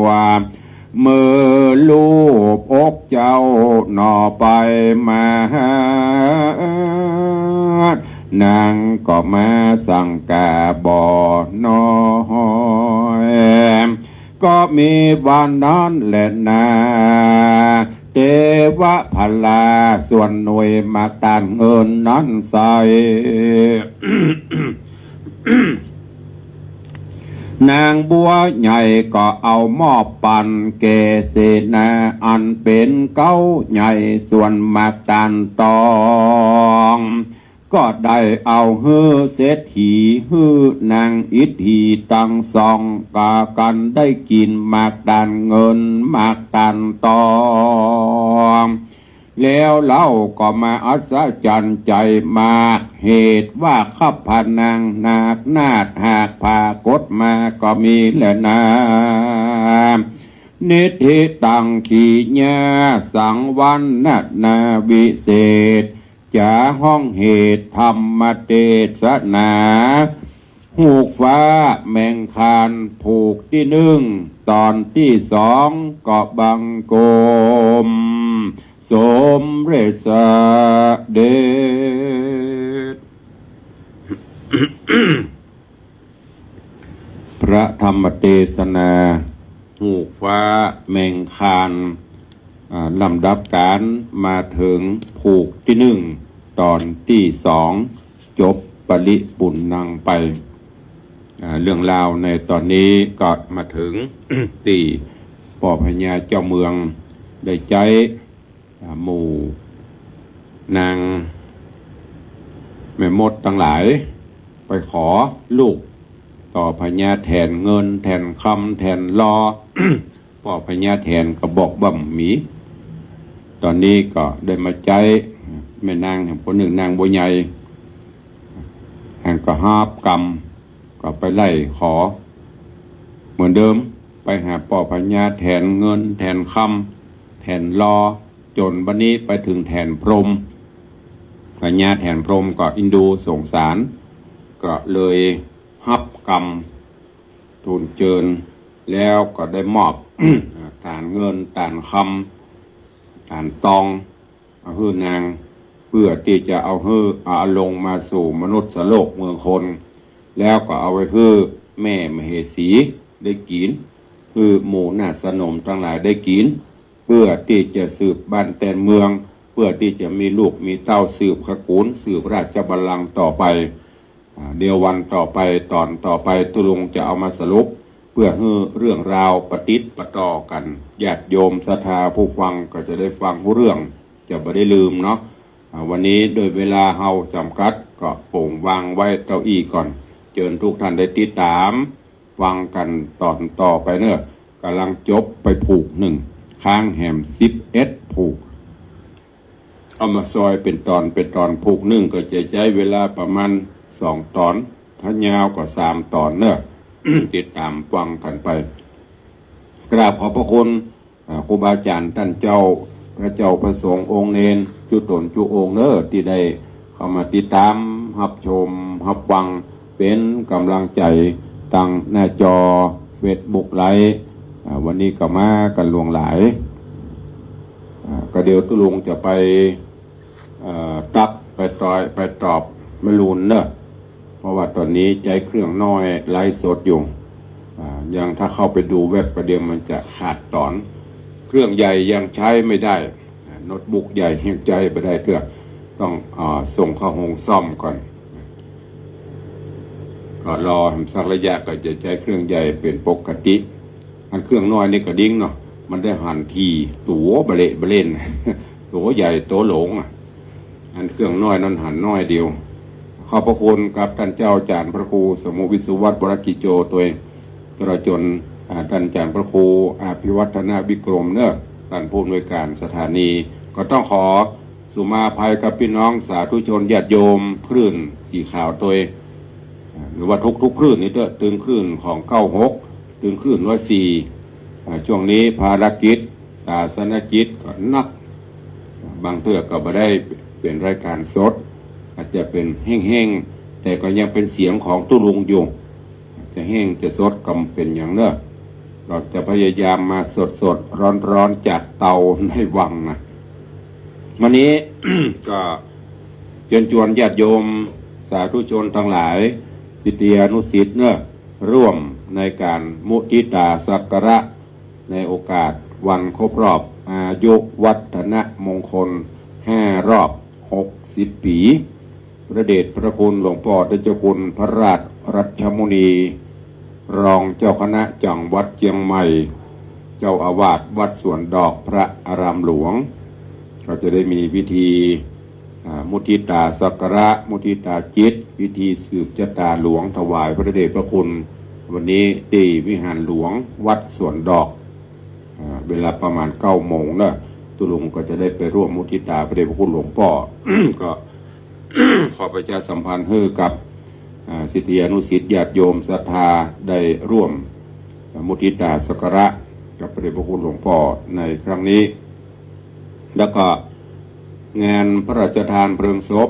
ว่า มือลูบอกเจ้าหน่อไปมา นางก็มาสังกาบ่น้อย ก็มีวันนั้นแหละนา เตวะพลาส่วนหน่วยหมากตาลเงินนั้นใส่ นางบัวใหญ่ก็เอามอบปันแก่เสนาอันเป๋นเก๊าใหญ่ ส่วนหมากตาลตอง ก็ได้เอาหื้อเศรษฐี หื้อนางอิทธิตังสอง กากั๋นได้กิ๋นหมากตาลเงินหมากตาลตอง แล้วเล่าก็มาอัศจรรย์ใจ๋มาก เหตุว่าคับพนางนาคนาฏหากผากฏมาก็มีแหละนา นิทธิตังขีญาสังวรรณนาวิเศษ จ๋าฮ้องเหตุธรรมเตสนา ฮูกฟ้าแมงคานผูกตี้นึ่ง ตอนตี้สองก็บังคมสมเร็จเสด็จ พระธรรมเตสนา ฮูกฟ้าแมงคาน อ่า ลำดับก๋านมาเถิงผูกตี้นึ่ง ต๋อนตี้สอง จบปริปุณณังไป อ่า เรื่องราวในต๋อนนี้ก็มาเถิง ตี้ป้อพญาเจ้าเมืองได้ใจ๊ อ่า หมู่นางแม่มดตังหลาย ไปขอลูกต่อพญาแถนเงิน แถนคำ แถนลอ ป้อพญาแถนก็บอกบ่าบ่มี ต๋อนนี้ก็ได้มาใจ๊แม่นางแห่งผู้นึ่ง นางบัวใหญ่ นางก็ฮับกำ ก็ไปไล่ขอเหมือนเดิม ไปหาป้อพญาแถนเงิน แถนคำ แถนลอ จ๋นบัดนี้ไปเถิงแถนพรหม พญาแถนพรหมก็อินดูสงสาร ก็เลยฮับกำ ทูลเจิญ แล้วก็ได้มอบ อ่า ตานเงิน ตานคำ ตานตอง เอาหื้อนาง เปื้อตี้จะเอาหื้อ เอาลงมาสู่มนุษย์โลกเมืองคน แล้วก็เอาไว้หื้อแม่มเหสีได้กิ๋น หื้อหมู่นาฏสนมตังหลายได้กิ๋น เปื้อตี้จะสืบบ้านแตนเมือง เปื้อตี้จะมีลูกมีเต้าสืบขกูล สืบราชบัลลังก์ต่อไป อ่า เดี๋ยววันต่อไป ต๋อนต่อไป ตุ๊ลุงจะเอามาสรุป เปื้อหื้อเรื่องราวปะติดปะต่อกั๋น ญาติโยมศรัทธาผู้ฟังก็จะได้ฟังฮู้เรื่อง จะบ่ได้ลืมเนาะ อ่า วันนี้โดยเวลาเฮาจ๋ำกัด ก็โป๋งวางไว้เต้าอี้ก่อน เจิญทุกท่านได้ติดต๋ามฟังกั๋นต๋อนต่อไปเน่อ ก่ำลังจบไปผูกนึ่ง ค้างแหมสิบเอ็ดผูก เอามาซอยเป๋นต๋อนเป๋นต๋อน ผูกนึ่งก็จะใจ๊เวลาประมาณสองต๋อน ถ้ายาวก็สามต๋อนเน่อ ติดต๋ามฟังกั๋นไป กราบขอบพระคุณ อ่า ครูบาอาจ๋ารย์ต้านเจ้า พระเจ้าพระสงฆ์องค์เณร จุ๊ต๋นจุ๊องค์เน่อ ตี้ได้เข้ามาติดต๋าม ฮับชม ฮับฟัง เป๋นก๋ำลังใจ๋ ตางหน้าจอเฟซบุ๊กไลฟ์ อ่า วันนี้ก็มากั๋นหลวงหลาย อ่า ก็เดี๋ยวตุ๊ลุงจะไป เอ่อ ตั๊กไปตอย ไปตอบแม่ลูนเน่อ เพราะว่าต๋อนนี้ใจ๊เครื่องน้อยไลฟ์สดอยู่ อ่า ยังถ้าเข้าไปดูเว็บก็เดี๋ยวมันจะขาดต๋อน เครื่องใหญ่ยังใจ๊ไม่ได้ อ่า โน้ตบุ๊กใหญ่ยังใจ๊บ่ได้เตื้อ ต้อง อ่า ส่งเข้าโฮงซ่อมก่อน ก็รอแหมสักระยะก็จะใจ๊เครื่องใหญ่เป๋นปกติ อันเครื่องน้อยนี่ก็ดิ้งเนาะ มันได้หันถี่ ตั๋วบะเละบะเล่น ตั๋วใหญ่ตั๋วหลงอ่ะ อันเครื่องน้อยนั้นหันน้อยเดียว ขอบพระคุณกับต้านเจ้าอาจ๋ารย์พระครูสมุห์วิศวัฒน์ วรกิจโจ ตวย ตลอดจ๋น อ่า ต้านอาจ๋ารย์พระครูอภิวัฒนวิกรมเน่อ ต้านผู้อำนวยก๋านสถานี ก็ต้องขอสุมาอภัยกับปี้น้องสาธุชนญาติโยมคลื่นสีขาวตวย อ่า หรือว่าทุกๆคลื่นนี่เต๊อะ ตึงคลื่นของเก้าหก ตึงคลื่นร้อยสี่ อ่า ช่วงนี้ภารกิจศาสนกิจก็หนัก บางเตื้อก็บ่ได้เป๋นรายก๋านสด อาจจะเป๋นแห้งๆ แต่ก็ยังเป๋นเสียงของตุ๊ลุงอยู่ จะแห้งจะสดก็บ่เป๋นหยังเน่อ ก็จะพยายามมาสดๆ ร้อนๆ จากเตาในวังนะ วันนี้ ก็เจิญจวนญาติโยมสาธุชนตังหลาย ศิษยานุศิษย์เน่อ ร่วมในก๋านมุทิตาสักการะ ในโอกาสวันครบรอบอายุวัฒนมงคลห้ารอบหกสิบปี๋ พระเดชพระคุณหลวงป้อเจ้าคุณพระราชรัชมุนี รองเจ้าคณะจังหวัดเจียงใหม่ เจ้าอาวาสวัดสวนดอกพระอารามหลวง ก็จะได้มีพิธี อ่า มุทิตาสักการะ มุทิตาจิต พิธีสืบจะต๋าหลวงถวายพระเดชพระคุณ วันนี้ตี้วิหารหลวงวัดสวนดอก อ่า เวลาประมาณเก้าโมงเน่อ ตุ๊ลุงก็จะได้ไปร่วมมุทิตาพระเดชพระคุณหลวงป้อ ก็ ขอประชาสัมพันธ์หื้อกับ อ่า ศิษยานุศิษย์ญาติโยมศรัทธาได้ร่วมมุทิตาสักการะกับพระเดชพระคุณหลวงป้อในครั้งนี้ แล้วก็งานพระราชทานเพลิงศพ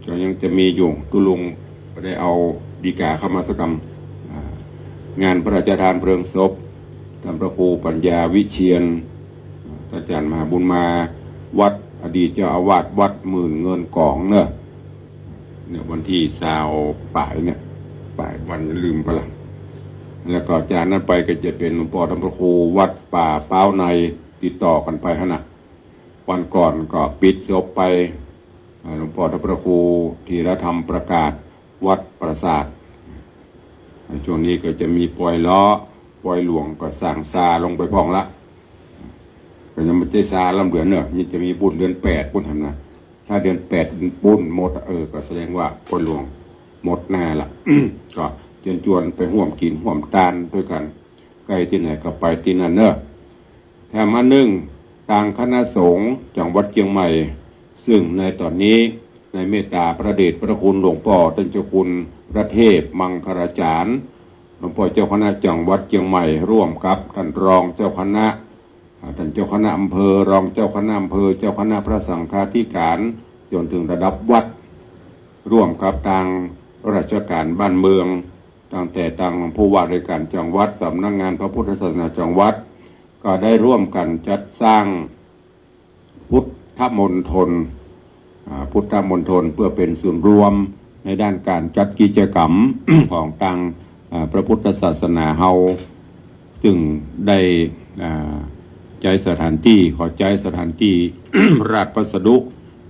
ก็ยังจะมีอยู่ ตุ๊ลุงก็ได้เอาดีก๋าเข้ามาสักกำ อ่า งานพระราชทานเพลิงศพ ต้านพระครูปัญญาวิเชียร ต้านอาจ๋ารย์มหาบุญมา วัด อดีตเจ้าอาวาสวัดหมื่นเงินก๋องเน่อ เนี่ย วันตี้ซาวป๋ายเนี่ย ป๋ายวันลืมไปละ แล้วก็จากนั้นไปก็จะเป๋นหลวงป้อต้านพระครูวัดป่าป๊าวใน ติดต่อกั๋นไปหั้นน่ะ วันก่อนก็ปิดศพไป อ่า หลวงป้อท่านพระครูธีรธรรมประกาศ วัดปราสาท อ่า ช่วงนี้ก็จะมีปอยเลาะ ปอยหลวงก็สร้างศาลงไปพ่องละ ก็ยังบ่ใจ้ศาลำเดือนเนาะ ยังจะมีบุญเดือนแปดปู๊นหั้นน่ะ ถ้าเดือนแปดบุญหมด เออ ก็แสดงว่าปอยหลวงหมดหน้าละ ก็เจิญจวนไปฮ่วมกิ๋นฮ่วมตานตวยกั๋น ใก้ตี้ไหนก็ไปตี้นั่นเนาะ แถมอันนึ่ง ตางคณะสงฆ์จังหวัดเจียงใหม่ ซึ่งในต๋อนนี้ในเมตต๋าพระเดชพระคุณหลวงป้อต้านเจ้าคุณพระเทพมังคลาจารย์ หลวงป้อเจ้าคณะจังหวัดเจียงใหม่ ร่วมกับต้านรองเจ้าคณะ อ่า ต้านเจ้าคณะอำเภอ รองเจ้าคณะอำเภอ เจ้าคณะพระสังฆาธิการ จ๋นเถิงระดับวัด ร่วมกับตางราชก๋านบ้านเมือง ตั้งแต่ตางผู้ว่าราชก๋านจังหวัด สำนักงานพระพุทธศาสนาจังหวัด ก็ได้ร่วมกั๋นจัดสร้างพุทธมณฑล อ่า พุทธมณฑลเปื้อเป๋นศูนย์รวมในด้านก๋านจัดกิจก๋รรม ของตาง อ่า พระพุทธศาสนาเฮา ซึ่งได้ อ่า ใจ๊สถานตี้ ขอใจ๊สถานตี้ ราชพัสดุ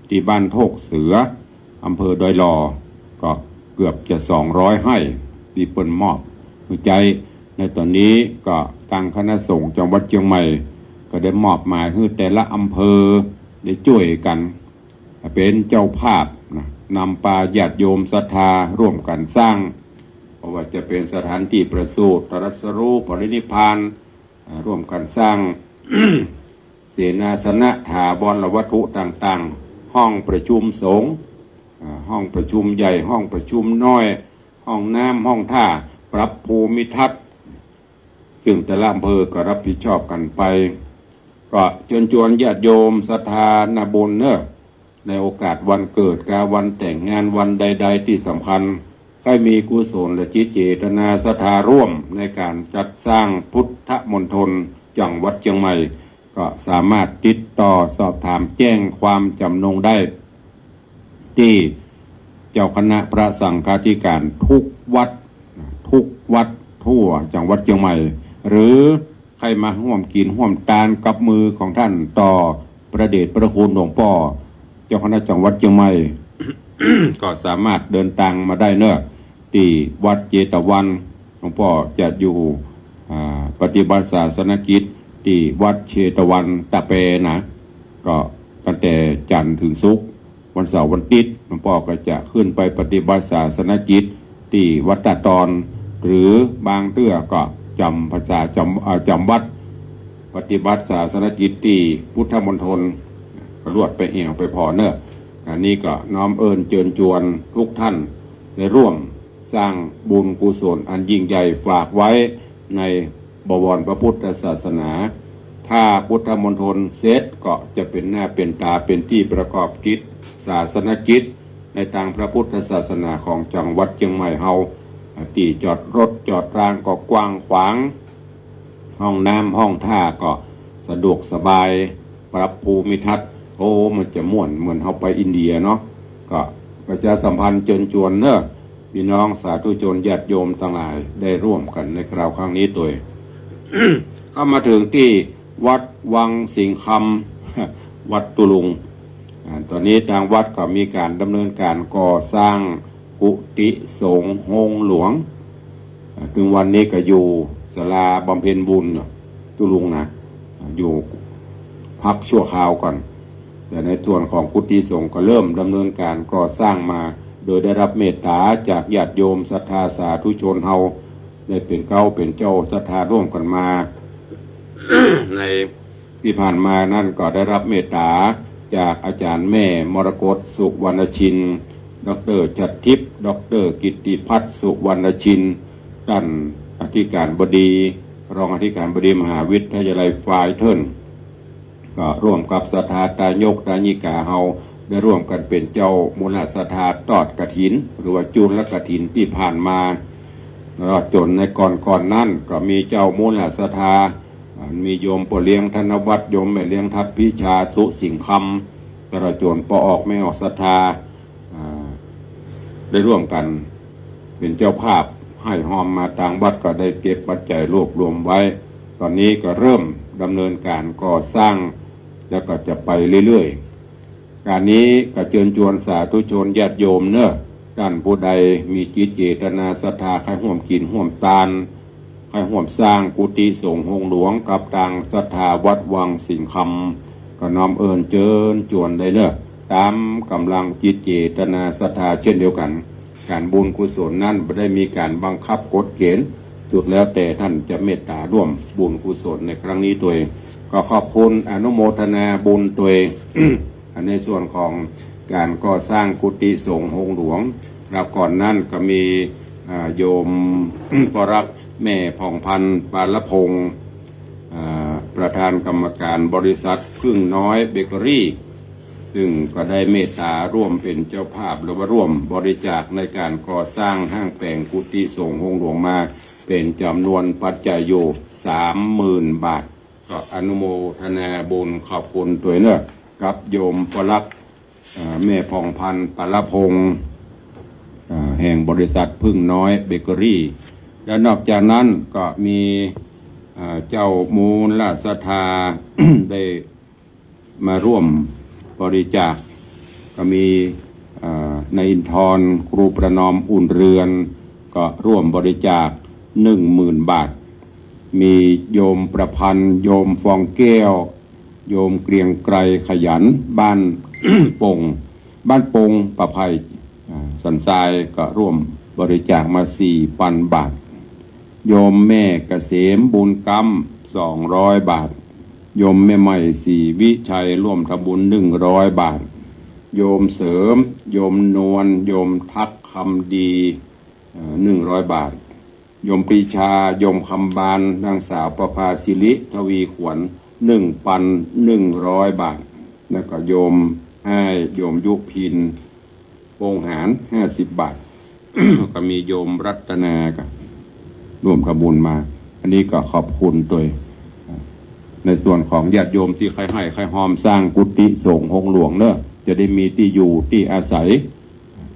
ตี้บ้านโทกเสือ อำเภอดอยหล่อ ก็เกือบจะสองร้อยไฮ่ ตี้เปิ้นมอบหื้อใจ๊ ในต๋อนนี้ก็ตางคณะสงฆ์จังหวัดเจียงใหม่ ก็ได้มอบหมายหื้อแต่ละอำเภอได้จ้วยกั๋น เป๋นเจ้าภาพนะ นำปาญาติโยมศรัทธาร่วมกั๋นสร้าง บ่ว่าจะเป๋นสถานตี้ประสูติ ตรัสรู้ ปรินิพพาน อ่า ร่วมกั๋นสร้าง เสนาสนะ ถาวรวัตถุต่างๆ ห้องประชุมสงฆ์ อ่า ห้องประชุมใหญ่ ห้องประชุมน้อย ห้องน้ำ ห้องท่า ปรับภูมิทัศน์ ซึ่งแต่ละอำเภอก็รับผิดชอบกั๋นไป ก็เจิญจวนญาติโยมศรัทธานาบุญเนาะ ในโอกาสวันเกิดกาวันแต่งงานวันใดๆ ตี้สำคัญ ใค่มีกุศลจิตเจตนาศรัทธาร่วมในก๋านจัดสร้างพุทธมณฑลจังหวัดเจียงใหม่ ก็สามารถติดต่อสอบถามแจ้งความจ๋ำนงได้ ตี้เจ้าคณะพระสังฆาธิการทุกวัด ทุกวัดทั่วจังหวัดเจียงใหม่ หรือใค่มาฮ่วมกิ๋นฮ่วมตานกับมือของต้านต่อพระเดชพระคุณหลวงป้อเจ้าคณะจังหวัดเจียงใหม่ ก็สามารถเดินตางมาได้เนาะ ตี้วัดเจตวัน หลวงป้อจะอยู่ อ่า ปฏิบัติศาสนกิจตี้วัดเชตวันตะแปนะ ก็ตั้งแต่จันทร์เถิงศุกร์ วันเสาร์วันติ๊ด หลวงป้อก็จะขึ้นไปปฏิบัติศาสนกิจตี้วัดตาดตอน หรือบางเตื้อก็จ๋ำพรรษาจ๋ำ อ่า จ๋ำวัด ปฏิบัติศาสนกิจตี้พุทธมณฑล ก็ลวดไปแอ่วไปผ่อเนาะ อันนี้ก็น้อมเอิ้นเจิญจวนทุกท่านได้ร่วมสร้างบุญกุศลอันยิ่งใหญ่ฝากไว้ในบวรพระพุทธศาสนา ถ้าพุทธมณฑลเสร็จก็จะเป๋นหน้าเป๋นต๋าเป๋นตี้ประกอบกิจศาสนกิจในตางพระพุทธศาสนาของจังหวัดเจียงใหม่เฮา ตี้จอดรถจอดรางก็กว้างขวาง ห้องน้ำห้องท่าก็สะดวกสบาย ปรับภูมิทัศน์ โอ้ มันจะม่วนเหมือนเฮาไปอินเดียเนาะ ก็ประชาสัมพันธ์เจิญจวนเนาะ พี่น้องสาธุชนญาติโยมตังหลายได้ร่วมกั๋นในคราวครั้งนี้ตวย ก็มาเถิงตี้วัดวังสิงห์คำ วัดตุลุง อ่า ต๋อนนี้ตางวัดก็มีก๋านดำเนินก๋านก่อสร้างกุฏิสงฆ์โฮงหลวง อ่า เถิงวันนี้ก็อยู่ศาลาบำเพ็ญบุญเนาะ ตุลุงนะ อ่า อยู่พักชั่วคราวก่อน แต่ในส่วนของกุฏิสงฆ์ก็เริ่มดำเนินก๋านก่อสร้างมา โดยได้รับเมตต๋าจากญาติโยมศรัทธาสาธุชนเฮา ได้เป๋นเก๊าเป๋นเจ้าศรัทธาร่วมกั๋นมา ใน ตี้ผ่านมานั้นก็ได้รับเมตต๋าจากอาจ๋ารย์แม่มรกต สุวรรณชิน ด็อกเตอร์ฉัตรทิพย์ ด็อกเตอร์กิตติพัฒน์ สุวรรณชิน ต้านอธิการบดี รองอธิการบดีมหาวิทยาลัยฝายเทิ่น ก็ร่วมกับศรัทธาตายกตายิกาเฮา ได้ร่วมกั๋นเป๋นเจ้ามูลศรัทธาตอดกฐิน หรือว่าจุลกฐินตี้ผ่านมา ตลอดจ๋นในก่อนๆ นั้นก็มีเจ้ามูลศรัทธา อ่า มีโยมป้อเลี้ยงธนวัฒน์ โยมแม่เลี้ยงทัพพิชา สุสิงห์คำ ตลอดจ๋นป้อออกแม่ออกศรัทธา อ่า ได้ร่วมกั๋นเป๋นเจ้าภาพ ให้ฮอมมาตางวัดก็ได้เก็บปัจจัยรวบรวมไว้ ต๋อนนี้ก็เริ่มดำเนินก๋านก่อสร้าง แล้วก็จะไปเรื่อยๆ ก๋านนี้ก็เจิญจวนสาธุชนญาติโยมเนาะ ต้านผู้ใดมีจิตเจตนาศรัทธา ใค่ฮ่วมกิ๋นฮ่วมตาน ใค่ฮ่วมสร้างกุฏิสงฆ์โฮงหลวงกับตางศรัทธาวัดวังสิงห์คำ ก็น้อมเอิญเจิญจวนได้เนาะ ต๋ามก๋ำลังจิตเจตนาศรัทธาเช่นเดียวกั๋น ก๋านบุญกุศลนั้นบ่ได้มีก๋านบังคับกฎเกณฑ์ สุดแล้วแต่ต้านจะเมตต๋าร่วมบุญกุศลในครั้งนี้ตวย ก็ขอบคุณอนุโมทนาบุญตวย ในส่วนของก๋านก่อสร้างกุฏิสงฆ์โฮงหลวง คราวก่อนนั้นก็มี อ่า โยม ปรักษ์แม่ผ่องพันธ์ ปาลพงษ์ อ่า ประธานกรรมการบริษัทผึ้งน้อยเบเกอรี่ ซึ่งก็ได้เมตต๋าร่วมเป๋นเจ้าภาพ หรือว่าร่วมบริจาคในก๋านก่อสร้างห้างแป๋งกุฏิสงฆ์โฮงหลวงมา เป๋นจ๋ำนวนปัจจัยอยู่สามหมื่นบาท ก็อนุโมทนาบุญขอบคุณตวยเนาะ กับโยมปรักษ์ เอ่อ แม่ผ่องพันธ์ ปาลพงษ์ เอ่อ แห่งบริษัทผึ้งน้อยเบเกอรี่ แล้วนอกจากนั้นก็มี เอ่อ เจ้ามูลศรัทธา ได้มาร่วมบริจาค ก็มี เอ่อ นายอินทร์ ครูประนอม อุ่นเรือน ก็ร่วมบริจาคหนึ่งหมื่นบาท มีโยมประพันธ์ โยมฟองแก้ว โยมเกรียงไกรขยัน บ้าน ปง บ้านปงป่าไผ่ อ่า สันทราย ก็ร่วมบริจาคมาสี่ปันบาท โยมแม่เกษม บุญกำ สองร้อยบาท โยมแม่ใหม่ ศรีวิชัย ร่วมทำบุญ หนึ่งร้อยบาท โยมเสริม โยมนวล โยมทักคำดี เอ่อ หนึ่งร้อยบาท โยมปรีชา โยมคำบาน นางสาวประภาสิริ ทวีขวัญ หนึ่งปันหนึ่งร้อยบาท แล้วก็โยมอ้าย โยมยุพิน วงหาร ห้าสิบบาท ก็มีโยมรัตนาก็ร่วมทำบุญมา อันนี้ก็ขอบคุณตวย ในส่วนของญาติโยมตี้ใค่ไห้ใค่ฮอมสร้างกุฏิสงฆ์โฮงหลวงเนาะ จะได้มีตี้อยู่ตี้อาศัย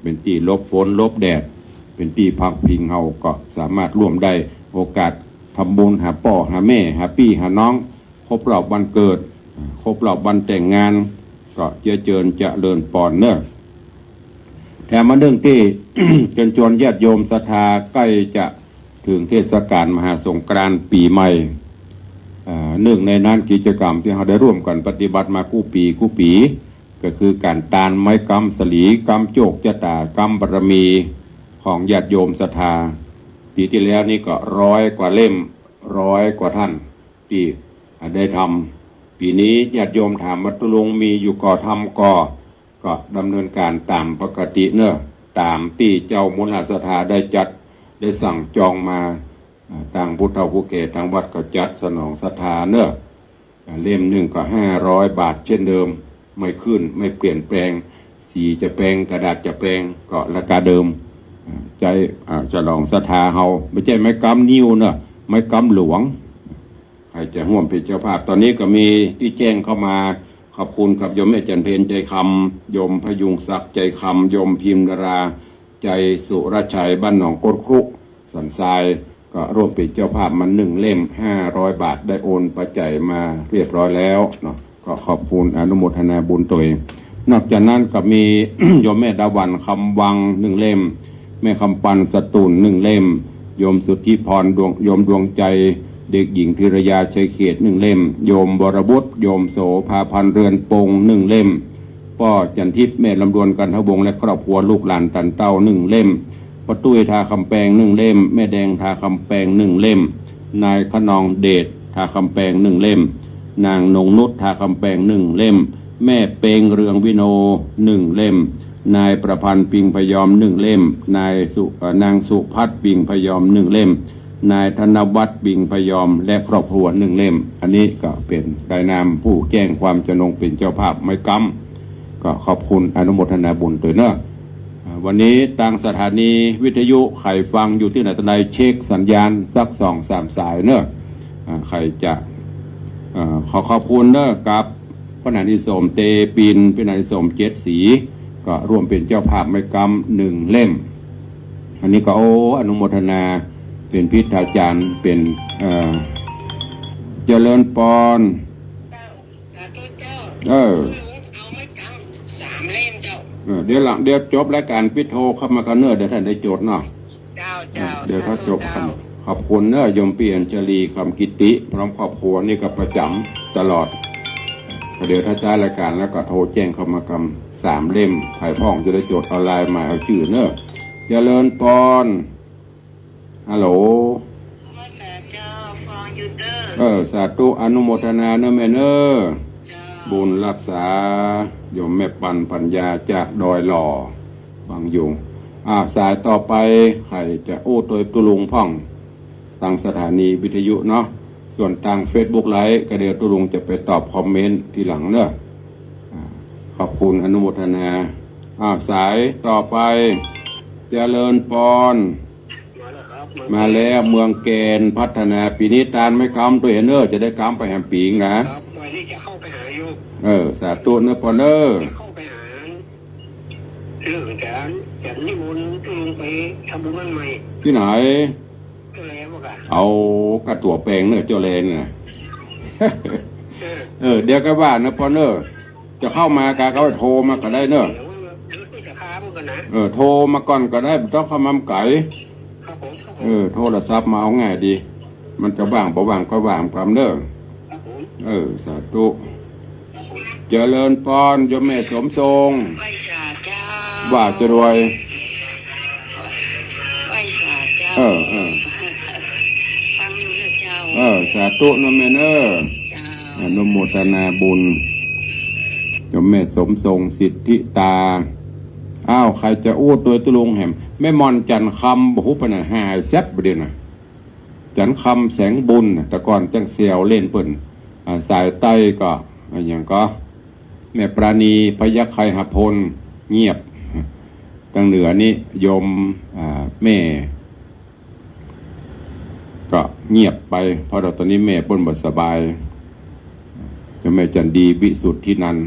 เป๋นตี้หลบฝนหลบแดด เป๋นตี้พักพิง เฮาก็สามารถร่วมได้ โอกาสทำบุญหาป้อหาแม่ หาปี้หาน้อง ครบรอบวันเกิด ครบรอบวันแต่งงาน ก็เจื้อเจิญเจริญปอนเนาะ แถมอันนึ่งตี้ เจิญจวนญาติโยมศรัทธา ใก้จะเถิงเทศกาลมหาสงกรานต์ปี๋ใหม่ อ่า นึ่งในนั้นกิจกรรมตี้เฮาได้ร่วมกั๋นปฏิบัติมากู้ปี๋กู้ปี๋ ก็คือก๋านตานไม้กำสะหลี กำโจคจะต๋า กำบารมีของญาติโยมศรัทธา ปี๋ตี้แล้วนี่ก็ร้อยกว่าเล่ม ร้อยกว่าต้านตี้ได้ทำ ปี๋นี้ญาติโยมถามว่า ตกลงมีอยู่ก่อ ทำก่อ ก็ดำเนินก๋านต๋ามปกติเนาะ ต๋ามตี้เจ้ามูลศรัทธาได้จัด ได้สั่งจองมา อ่า ตางผู้เฒ่าผู้แก่ตางวัดก็จัดสนองศรัทธาเนาะ อ่า เล่มนึ่งก็ห้าร้อยบาทเช่นเดิม ไม่ขึ้นไม่เปลี่ยนแปลง สีจะแปง กระดาษจะแปง ก็ราคาเดิม อ่า ใจ๊ อ่า สนองศรัทธาเฮา บ่ใจ้ไม้กำงิ้วเนาะ ไม้กำหลวง ใผจะฮ่วมเป๋นเจ้าภาพ ต๋อนนี้ก็มีตี้แจ้งเข้ามา ขอบคุณกับโยมแม่จันเพ็ญ ใจคำ โยมพยุงศักดิ์ ใจคำ โยมพิมดารา ใจสุรชัย บ้านหนองก้นครุ สันทราย ก็ร่วมเป๋นเจ้าภาพมาหนึ่งเล่ม ห้าร้อยบาท ได้โอนปัจจัยมาเรียบร้อยแล้วเนาะ ก็ขอบคุณอนุโมทนาบุญตวย นอกจากนั้นก็มี โยมแม่ดาหวัน คำวัง หนึ่งเล่ม แม่คำปัน สตูล หนึ่งเล่ม โยมสุทธิพร ดวง โยมดวงใจ เด็กหญิงธีรยา ชัยเขต หนึ่งเล่ม โยมวรวุฒิ โยมโสภาพันธ์ เรือนปง หนึ่งเล่ม ป้อจันทิพย์ แม่ลำดวน กันทวงศ์ และครอบครัว ลูกหลานตันเต้า หนึ่งเล่ม ป้อตุ้ย ทาคำแปง หนึ่งเล่ม แม่แดง ทาคำแปง หนึ่งเล่ม นายขนองเดช ทาคำแปง หนึ่งเล่ม นางนงนุช ทาคำแปง หนึ่งเล่ม แม่เปง เรืองวิโน หนึ่งเล่ม นายประพันธ์ ปิงพยอม หนึ่งเล่ม นายสุ เอ่อ นางสุพัฒน์ ปิงพยอม หนึ่งเล่ม นายธนวัฒน์ ปิงพยอม และครอบครัว หนึ่งเล่ม อันนี้ก็เป๋นรายนามผู้แจ้งความจำนงเป๋นเจ้าภาพไม้กำ ก็ขอบคุณอนุโมทนาบุญตวยเนาะ อ่า วันนี้ตางสถานีวิทยุใผฟังอยู่ตี้ไหนตางใด เช็คสัญญาณสักสองสามสายเนาะ อ่า ใผจะ อ่า ขอขอบคุณเนาะ กับป้อหนานอิสม เตปิน ป้อหนานอิสม เจ็ดสี ก็ร่วมเป๋นเจ้าภาพไม้กำหนึ่งเล่ม อันนี้ก็ โอ้ อนุโมทนา เป๋นพิธาจารย์ เป๋น เอ่อ เจริญปอน เจ้า สาธุเจ้า เออ เอาไม้กำสามเล่มเจ้า เออ เดี๋ยวหลัง เดี๋ยวจบรายก๋านปิดโทรเข้ามากั๋นเน่อ เดี๋ยวต้านได้โจทย์เนาะ เจ้า เจ้า เดี๋ยวถ้าจบ สาธุเจ้า ขอบคุณเน่อ โยมปี้อัญชลี คำกิติ พร้อมครอบครัวนี่ก็ประจ๋ำตลอด เดี๋ยวถ้าจบรายก๋านแล้วก็โทรแจ้งเข้ามากำสามเล่ม ใผพ่องจะได้โจทย์ออนไลน์มาเอาจื้อเน่อ เจริญปอน ฮัลโหล สาธุเจ้า ฟังอยู่เจ้า เออ สาธุ อนุโมทนาเน่อแม่เน่อ เจ้า บุญฮักษา โยมแม่ปันปัญญาจากดอยหล่อ ฟังอยู่ อ่า สายต่อไป ใผจะอู้ตวยตุ๊ลุงพ่อง ตางสถานีวิทยุเนาะ ส่วนตางเฟซบุ๊กไลฟ์ก็เดี๋ยวตุ๊ลุงจะไปตอบคอมเมนต์ทีหลังเน่อ อ่า ขอบคุณ อนุโมทนา อ่า สายต่อไป เจริญปอน มาแล้วครับ มาแล้ว เมืองแกนพัฒนา ปี๋นี้ตานไม้กำตวยเน่อ จะได้กำไปแหมปี๋นะ ครับ วันนี้จะเข้าไปหาอยู่ เออ สาธุเน่อปอนเน่อ จะเข้าไปหา เรื่องก๋าน ก๋านนิมนต์ตุ๊ลุงไปทำบุญบ้านใหม่ ตี้ไหน เจ้าแลบอกอะ เอา กาตั๋วแปงเน่อ เจ้าแลเนี่ยนะ เออ เออ เดี๋ยวก็ว่าเน่อปอนเน่อ จะเข้ามากาก็โทรมาก็ได้เน่อ เดี๋ยว เดี๋ยวจะถามก่อนนะ เออ โทรมาก่อนก็ได้ บ่ต้องเข้ามาไก๋ ครับผม ครับผม เออ โทรศัพท์มาเอาง่ายดี มันจะว่างบ่ว่างก็ว่ากั๋นเน่อ ครับผม เออ สาธุ ครับผม เจริญปอน โยมแม่สมทรง ไหว้สาเจ้า ว่าจะรวย ไหว้สาเจ้า เออ เออ ฟังอยู่นะเจ้า เออ สาธุเน่อแม่เน่อ เจ้า อนุโมทนาบุญ โยมแม่สมทรง สิทธิตา อ้าว ใผจะอู้ตวยตุ๊ลุงแหม แม่หม่อนจันทร์คำ บ่ฮู้ไปไหน หายแซบบ่าเดี่ยวนะ จันทร์คำแสงบุญน่ะ แต่ก่อนจั้งแซวเล่นเปิ้น อ่า สายใต้ก็ อ่า หยังก็ แม่ปราณี พยัคฆ์ไคหพล เงียบ ตางเหนือนี่โยม อ่า แม่ ก็เงียบไป เพราะว่าต๋อนนี้แม่เปิ้นบ่สบาย โยมแม่จันดี วิสุทธินันท์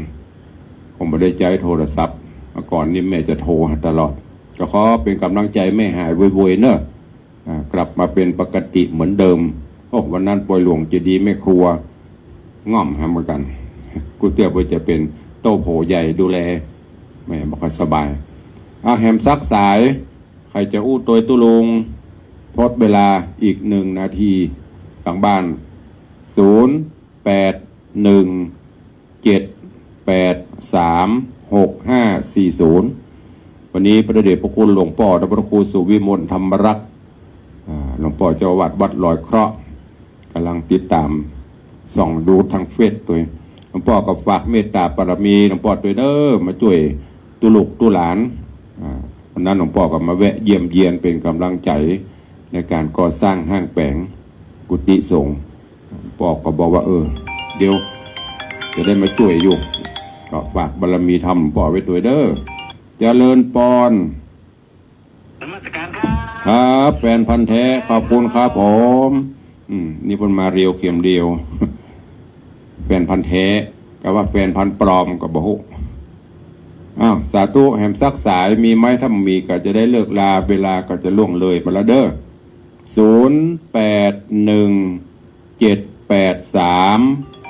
คงบ่ได้ใจ๊โทรศัพท์ เมื่อก่อนนี่แม่จะโทรหาตลอด ก็ขอเป๋นก๋ำลังใจ๋แม่หายไวๆเน่อ อ่า กลับมาเป๋นปกติเหมือนเดิม โอ้ วันนั้นปอยหลวงเจดีย์แม่ครัว ง่อมหาเหมือนกั๋น กู้เตื้อเปิ้นจะเป๋นโต้โผใหญ่ดูแล แม่บ่ค่อยสบาย อ่ะ แหมสักสาย ใผจะอู้ตวยตุ๊ลุง ทดเวลาอีกหนึ่งนาที ตางบ้าน ศูนย์ แปด หนึ่ง เจ็ด แปด สาม หก ห้า สี่ ศูนย์ วันนี้พระเดชพระคุณหลวงป้อ พระครูสุวิมลธรรมรักษ์ อ่า หลวงป้อเจ้าอาวาสวัดลอยเคราะห์ ก๋ำลังติดต๋าม ส่องดูตางเฟซตวย หลวงป้อก็ฝากเมตต๋าบารมีหลวงป้อตวยเน่อ มาจ้วยตุ๊ลุกตุ๊หลาน อ่า วันนั้นหลวงป้อก็มาแวะเยี่ยมเยียนเป๋นก๋ำลังใจ๋ในก๋านก่อสร้างห้างแป๋งกุฏิสงฆ์ ป้อก็บอกว่า เออ เดี๋ยวจะได้มาจ้วยอยู่ ก็ฝากบารมีธรรมป้อไว้ตวยเน่อ เจริญปอน นมัสการครับ ครับ แฟนพันธุ์แท้ ขอบคุณครับผม อืม นี่เปิ้นมาเรียวเข็มเดียว แฟนพันธุ์แท้ กาว่าแฟนพันธุ์ปลอมก็บ่ฮู้ อ้าว สาธุ แหมสักสายมีไหม ถ้าบ่มีก็จะได้เลิกลา เวลาก็จะล่วงเลยไปแล้วเด้อ ศูนย์ แปด หนึ่ง เจ็ด แปด สาม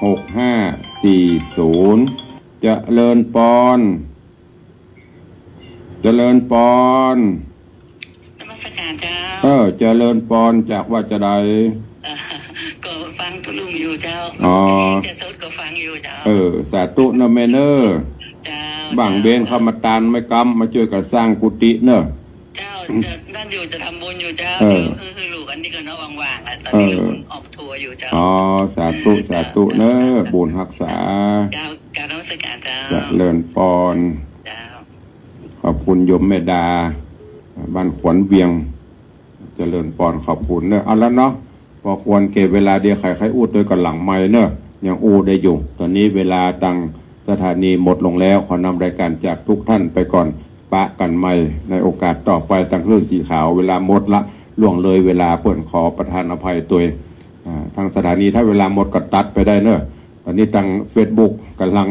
หก ห้า สี่ ศูนย์ เจริญปอน เจริญปอน นมัสการเจ้า เออ เจริญปอน จากว่าจะใด เอ่อ ก็ฟังตุ๊ลุงอยู่เจ้า อ๋อ จะสดก็ฟังอยู่เจ้า เออ สาธุเน่อแม่เน่อ เจ้า บ่างเบนเข้ามาตานไม้กำ มาจ้วยกั๋นสร้างกุฏิเน่อ เจ้า จะนั่นอยู่ จะทำบุญอยู่เจ้า เออ เดี๋ยว เออ เออ ลูกอันนี้ก็เนาะ ว่างๆ อ่ะ ตอนนี้ เออ ลูกออกทัวร์อยู่เจ้า อ๋อ สาธุ เออ สาธุเน่อ เจ้า บุญฮักษา เจ้า กราบนมัสการเจ้า เจริญปอน เจ้า ขอบคุณโยมแม่ดา บ้านขวัญเวียง เจริญปอน ขอบคุณเน่อ เอาละเนาะ ปอควรแก่เวลา เดี๋ยวใผใค่อู้ตวยกั๋นหลังไมค์เน่อ ยังอู้ได้อยู่ ตอนนี้เวลาตางสถานีหมดลงแล้ว ขอนำรายการจากทุกท่านไปก่อน ปะกั๋นใหม่ในโอกาสต่อไป ตางคลื่นสีขาว เวลาหมดละ ล่วงเลยเวลาเปิ้น ขอประทานอภัยตวย อ่า ตางสถานีถ้าเวลาหมดก็ตัดไปได้เน่อ ตอนนี้ตางเฟซบุ๊กก่ำลัง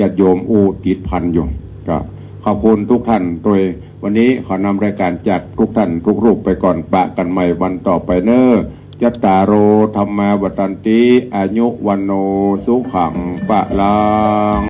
ญาติโยมอู้ติดพันอยู่ ก็ขอบคุณทุกท่านตวย วันนี้ขอนำรายการจากทุกท่านทุกรูปไปก่อน ปะกั๋นใหม่วันต่อไปเน่อ จัตตาโร ธัมมา วัฑฒันติ อายุ วัณโณ สุขัง พลัง